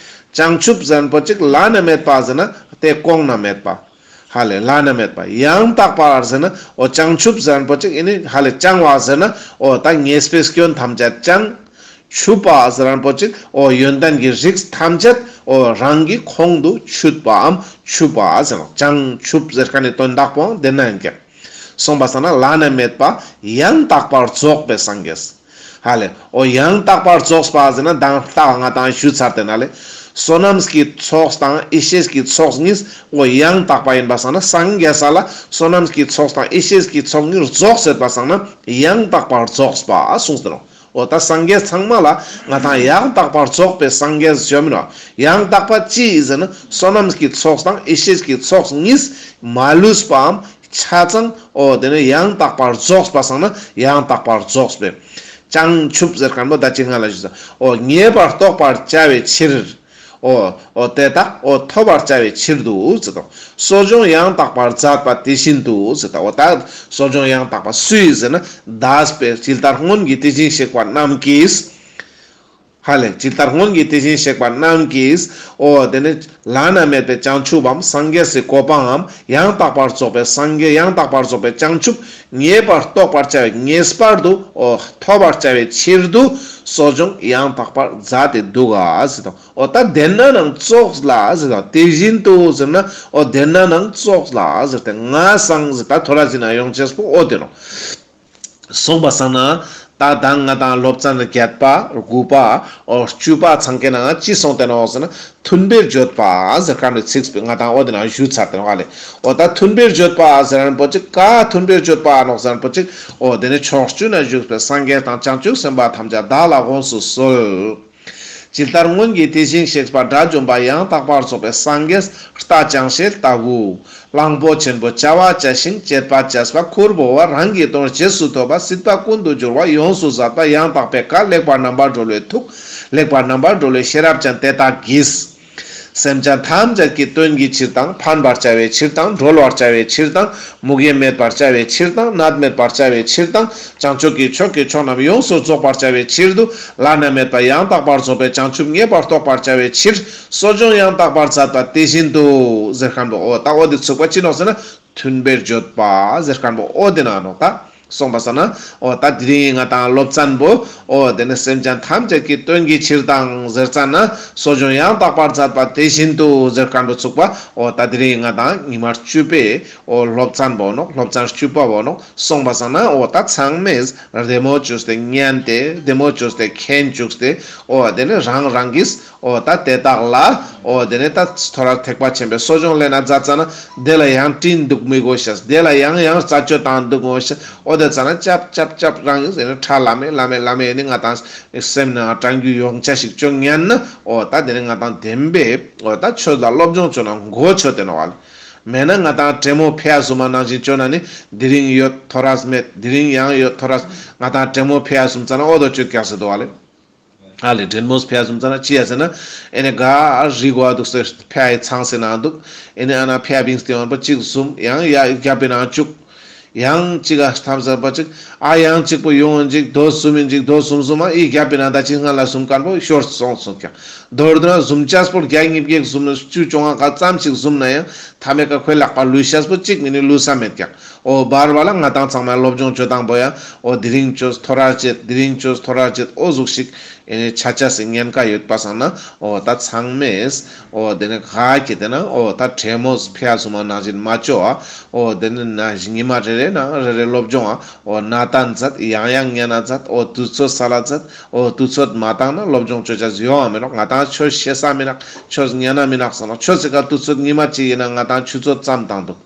བྱང་ཆུབ་ཟེར་མཁན་པོ་ཅིག་བླ་ན་མེད་པ་ཟེར་ན་དེ་གོང་ན་མེད་པ། ཧ་ལེ་བླ་ན་མེད་པ། ཡང་དག་པར་ཟེར་ན་འོ་བྱང་ཆུབ་ཟེར་མཁན་པོ་ཅིག་ཨེ་ནི་ཧ་ལེ་བྱང་བ་ཟེར་ན་འོ་ད་ཉེས་པའི་སྐྱོན་ཐམས་ཅད་བྱང་། ཆུབ་པ་ཟེར་མཁན་པོ་ཅིག་འོ་ཡོན་ཏན་གྱི་རིགས་ཐམས་ཅད་འོ་རང་གི་ཁོང་དུ་ཆུད་པའམ་ཆུབ་པ་ཟེར་ནོག་བྱང་ཆུབ་ཟེར་མཁན་ནི་དོན་དག་པོའང་དེ་ན་ཡིན་ཀྱག་སོང་པ་སང་ན་བླ་ན་མེད་པ་ཡང་དག་པར་རྫོགས་པའི་སངས་རྒྱས། ཧ་ལེ། འོ་ཡང་དག་པར་རྫོགས་པ་ཟེར་ན་མདང་ལྟག་ང་དང་ཞུ་ཚར་ཏེ་ན་ལེ། བསོད་ནམས་ཀྱི་ཚོགས་དང་ཡེ་ཤེས་ཀྱི་ཚོགས་གཉིས་འོ་ཡང་དག་པ་ཡིན་པ་སང་ན་སངས་རྒྱས་ས་ལ་བསོད་ནམས་ཀྱི་ཚོགས་དང་ཡེ་ཤེས་ཀྱི་ཚོགས་གཉིས་རྫོགས་ཟེར་པ་སང་ན་ཡང་དག་པར་རྫོགས་པ་གསུངས་ཏེ་ནོག་འོ་ད་སངས་རྒྱས་ཚང་མ་ལ་ང་དང་ཡང་དག་པར་རྫོགས་པའི་སངས་རྒྱས་ཞུ་མི་ནོག་ཡང་དག་པ་ཅི་ཡིན་ཟེར་ན་བསོད་ནམས་ཀྱི་ཚོགས་དང་ཡེ་ཤེས་ཀྱི་ཚོགས་གཉིས་མ་ལུས་པའམ། ཆ་ཚང་འོ་དེ་ནི་ཡང་དག་པར་རྫོགས་པ་སང་ན་ཡང་དག་པར་རྫོགས་པའི། བྱང་ཆུབ་ཟེར་མཁན་པོ་ད་ཅི་ང་ལ་ཞུས་ས། འོ་ངེས་པར་རྟོགས་པར་བྱ་བའི་ཕྱིར། འོ་འོ་དེ་དག་འོ་ཐོབ་པར་བྱ་བའི་ཕྱིར་དུ་ཟེར་དོ། གསོ་སྦྱོང་ཡང་དག་པར་མཛད་པ་དེ་བཞིན་དུ་ཟེར་དོ། འོ་ད་གསོ་སྦྱོང་ཡང་དག་པ་སུའི་ཟེར་ན་འདས་པའི་ཇི་ལྟར་སྔོན་གྱི་དེ་བཞིན་གཤེགས་པ་རྣམས་ཀྱིས། ཧ་ལེ། ཇི་ལྟར་སྔོན་གྱི་དེ་བཞིན་གཤེགས་པ་རྣམས་ཀྱིས། འོ་དེ་ནི་བླ་ན་མེད་པའི་བྱང་ཆུབ་བམ་སངས་རྒྱས་སི་གོ་འཕང་ངམ་ཡང་དག་པར་རྫོགས་པའི་སངས་རྒྱས་ཡང་དག་པར་རྫོགས་པའི་བྱང་ཆུབ་ངེས་པར་རྟོགས་པར་བྱ་བའི་ངེས་པར་དུ་འོ་ཐོབ་པར་བྱ་བའི་ཕྱིར་དུ་གསོ་སྦྱོང་ཡང་དག་པར་མཛད་དེ་འདུག་ག་ཟེར་དོ། འོ་ད་དེ་ན་ནང་ཙོགས་ལ་ཟེར་དོ། དེ་བཞིན་དུ་ཟེར་ན་འོ་དེ་ན་ནང་ཙོགས་ལ་ཟེར་ཏེ་ང་སང་ཟེར་ད་ཐོ་ར་ཟིན་ན་ཡོང་ཅེས་པོ་འོ་དེ་ནོག་སོང་པ་སང་ན་ད་ད་ང་དང་སློབ་ཚན་བརྒྱད་པ་དགུ་པ་འོ་བཅུ་པ་ཚང་ཀའི་ནང་ཅི་སོང་སྟེ་ནོག་ཟེར་ན་མཐུན་པའི་བརྗོད་པ་ཟེར་ཁན་པོའི་ཚིག་ང་དང་འོ་དེ་ནང་ཞུ་ཚར་ཏེ་ནོག་ལེ། འོ་ད་མཐུན་པའི་བརྗོད་པ་ཟེར་ཁན་པོ་ཅིག་ག་མཐུན་པའི་བརྗོད་པ་ནོག་ཟེར་ཁན་པོ་ཅིག་འོ་དེ་ནི་ཕྱོགས་བཅུ་ན་བཞུགས་པའི་སངས་རྒྱས་དང་བྱང་ཆུབ་སེམས་དཔའ་ཐམས་ཅད་བདག་ལ་དགོངས་སུ་གསོལ། ཇི་ལྟར་སྔོན་གྱི་དེ་བཞིན་གཤེགས་པ་དགྲ་བཅོམ་པ་ཡང་དག་པར་རྫོགས་པའི་སངས་རྒྱས་རྟ་ཅང་ཤེས་ལྟ་བུ། གླང་པོ་ཆེན་པོ་བྱ་བ་བྱ་ཞིང་བྱེད་པ་བྱས་པ་ཁུར་བོར་བ་རང་གི་དོན་རྗེས་སུ་ཐོབ་པ་སྲིད་པ་ཀུན་ཏུ་སྦྱོར་བ་ཡོངས་སུ་ཟད་པ་ཡང་དག་པའི་བཀའ་ལེགས་པར་རྣམ་པར་གྲོལ་བའི་ཐུགས་ལེགས་པར་རྣམ་པར་གྲོལ་བའི་ཤེས་རབ་ཅན་དེ་དག་གིས། སེམས་ཅན་ཐམས་ཅད་ཀྱི་དོན་གྱི་ཕྱིར་དང་ཕན་པར་བྱ་བའི་ཕྱིར་དང་གྲོལ་བར་བྱ་བའི་ཕྱིར་དང་མུ་གེ་མེད་པར་བྱ་བའི་ཕྱིར་དང་ནད་མེད་པར་བྱ་བའི་ཕྱིར་དང་བྱང་ཆུབ་ཀྱི་ཕྱོགས་ཀྱི་ཕྱོགས་རྣམས་ཡོངས་སུ་རྫོགས་པར་བྱ་བའི་ཕྱིར་དུ་བླ་ན་མེད་པ་ཡང་དག་པར་རྫོགས་པའི་བྱང་ཆུབ་ངེས་པར་རྟོགས་པར་བྱ་བའི་ཕྱིར་གསོ་སྦྱོང་ཡང་དག་པར་མཛད་པ་དེ་བཞིན་དུ་ཟེར་ཁན་པོ་འོ་ད་འོ་དེ་ཚུགས་པ་ཅི་ནོག་ཟེར་ན་མཐུན་པའི་བརྗོད་པ་ཟེར་ཁན་པོ་འོ་དེ་ན་ནོག་ད། སོང་པ་སང་ན་འོ་ད་དེ་རིང་ང་དང་སློབ་ཚན་པོ་འོ་དེ་ནི་སེམས་ཅན་ཐམས་ཅད་ཀྱི་དོན་གྱི་ཕྱིར་དང་ཟེར་ཙ་ན་གསོ་སྦྱོང་ཡང་དག་པར་མཛད་པ་དེ་བཞིན་དུ་ཟེར་ཁན་པོ་ཚུགས་པ་འོ་ད་དེ་རིང་ང་དང་ཉི་མ་བཅུ་པའི་འོ་སློབ་ཚན་པོ་ནོག་སློབ་ཚན་བཅུ་པ་བོ་ནོག་སོང་པ་སང་ན་འོ་ད་ཚང་མས་བདེ་མོ་བཅོས་ཏེ་ཉན་ཏེ་བདེ་མོ་བཅོས་ཏེ་མཁྱེན་བཅུག་སྟེ་འོ་དེ་ནི་རང་རང་གིས་འོ་ད་དེ་དག་ལ་འོ་དེ་ནི་ད་ཐོ་རས་ཐེག་པ་ཆེན་པོའི་གསོ་སྦྱོང་ལེན་ན་མཛད་ཙ་ན་དེ་ལ་ཡང་དྲིན་འདུག་མི་དགོས་ཤེས། དེ་ལ་ཡང་ཡང་རྩད་གཅོད་བཏང་འདུག་དགོས་ཤེས། འོ་དེ་ཙ་ན་ཅབ་ཅབ་ཅབ་རང་ཡིན་ཟེར་ན་ཁྲ་ལམ་མེ་ལམ་མེ་ལམ་མེ་ནི་ང་དང་སེམས་ནང་དྲན་རྒྱུ་ཡོང་ཆ་ཞིག་ཅོ་ཉན་ན་འོ་ད་དེ་ནི་ང་དང་བདེན་པའི་འོ་ད་ཆོས་ལ་སློབ་སྦྱོང་ཅོ་ན་མགོ་ཆོད་དེ་ནོག་ལེ། མེད་ན་ང་དང་དྲེད་མོ་ཕེ་ཡ་སུམ་མ་ནང་བཞིན་ཅོ་ན་ནི་དེ་རིང་ཡོད་ཐོ་རས་མེད། དེ་རིང་ཡང་ཡོད་ཐོ་རས། ང་དང་དྲེད་མོ་ཕེ་ཡ་སུམ་ཙ་ན་འོ་དོ་ཅོ་རྒྱག་སེ་འདུག་ལེ། ཨ་ལེ་དྲེད་མོ་ཕེ་ཡ་སུམ་ཙ་ན་ཅི་ཡ་ཟེར་ན་ཨེ་ནི་ག་རི་གོ་འདུག་སེ་ཕེ་ཡ་ཚང་སེ་ནང་འདུག་ཨེ་ནི་ཨ་ན་ཕེ་ཡ་བིངས་ཏེ་ཡོང་པ་གཅིག་ཟུམ་ཡང་ཡ་རྒྱབ་པའི་ནང་བཅུག་ཡང་གཅིག་ག་ཐམ་ཟ་པ་གཅིག་ཨ་ཡང་གཅིག་པོ་ཡོང་ཡིན་གཅིག་དོ་ཟུམ་ཡིན་གཅིག་དོ་ཟུམ་ཟུམ་ཨ་ཨི་རྒྱབ་པའི་ནང་ད་གཅིག་སྔ་ལ་ཟུམ་ཁན་པོ་ཤོར་སོང་སོང་ཀྱང་མདོར་བསྡུ་ན་ཟུམ་ཅས་པོ་བརྒྱ་ཉིས་བརྒྱ་ཟུམ་ན་བཅུ་བཅོ་ལྔ་ག་ཙམ་ཞིག་ཟུམ་ན་ཡང་ཐ་མའི་ཀ་ཁོའི་ལག་པ་ལུས་ཤེས་པོ་གཅིག་མིན་ནི་ལུས་ས་མེད་ཀྱང་། འོ་བར་བར་ལ་ང་དང་ཚང་མ་སློབ་སྦྱོང་ཅོ་སྟངས་པོ་ཡང་འོ་དེ་རིང་ཅོས་ཐོ་རས་བྱེད་དེ་རིང་ཅོས་ཐོ་རས་བྱེད་འོ་ཟུག་ཞིག་ཨེ་ནི་ཆ་ཆ་སེ་ཉན་ཀ་ཡོད་པ་སང་ན་འོ་ད་ཚང་མས་འོ་དེ་ནི་ག་གི་དེ་ན་འོ་ད་དྲེད་མོ་ཕེ་ཡ་སུམ་མ་ནང་བཞིན་མ་ཅོ་ཨ། འོ་དེ་ནི་ན་ཉི་མ་རེ་རེ་ནང་རེ་རེ་སློབ་སྦྱོང་ཨ། འོ་ན་ད་མཛད་ཡང་ཡང་ཉན་ན་མཛད། འོ་དུས་ཚོད་སལ་ལ་མཛད། འོ་དུས་ཚོད་མ་བཏང་ན་སློབ་སྦྱོང་ཅོ་ཆ་ཡོང་ང་མི་ནོག་ང་དང་ཆོས་ཤེས་ས་མི་ནོག་ཆོས་ཉན་ན་མི་ནོག་སོང་ནོག་ཆོས་སི་ཀ་དུས་ཚོད་ཉི་མ་གཅིག་ཡིན་ན་ང་དང་ཆུ་ཚོད་ཙམ་བཏང་འདུག་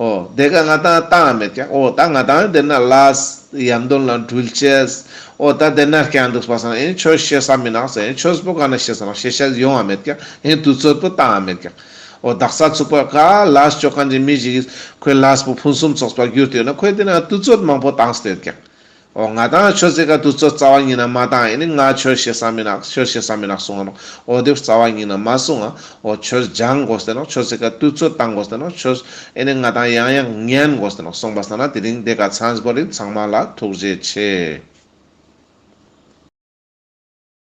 འོ་དེ་ཀ་ང་དང་བཏང་ང་མེད་ཀྱང་འོ་ད་ང་དང་དེ་ན་ལས་ཡམ་དོན་ལ་འགྲུལ་ཅེས། འོ་ད་དེ་ན་རྐྱང་འདུག་པ་སང་ཨེ་ཆོས་ཤེས་ས་མི་ནོག་ཟེར་ཨེ་ཆོས་པོ་ག་ན་ཤེས་ས་ནོག་ཤེས་ཤེས་ཡོང་ང་མེད་ཀྱང་ཨེ་དུས་ཚོད་པོ་བཏང་ང་མེད་ཀྱང་། འོ་དག་ས་ཚུགས་པ་ཀ་ལས་ཅོ་ཁན་གྱི་མི་ཞིག་གིས་ཁོའི་ལས་པོ་ཕུན་སུམ་ཚོགས་པ་གྱུར་ཏེ་ཡོད་ན་ཁོས་དེ་ན་དུས་ཚོད་མང་པོ་བཏང་སྟེ་ཡོད་ཀྱང་། འོ་ང་དང་ཆོས་སི་ཀ་དུས་ཚོད་རྩ་བ་ཉིད་ན་མ་བཏང་ཨེ་ནི་ང་ཆོས་ཤེས་ས་མི་ནོག་ཆོས་ཤེས་ས་མི་ནོག་གསུང་ང་ནོག་འོ་དེ་རྩ་བ་ཉིད་ན་མ་གསུང་ང་། འོ་ཆོས་སྦྱང་དགོས་ཏེ་ནོག་ཆོས་སི་ཀ་དུས་ཚོད་བཏང་དགོས་ཏེ་ནོག་ཆོས་ཨེ་ནི་ང་དང་ཡང་ཡང་ཉན་དགོས་ཏེ་ནོག་སོང་པ་སང་ན་དེ་རིང་དེ་ཀ་ཚང་པོ་རིག་ཚང་མ་ལ་ཐུགས་རྗེ་ཆེ།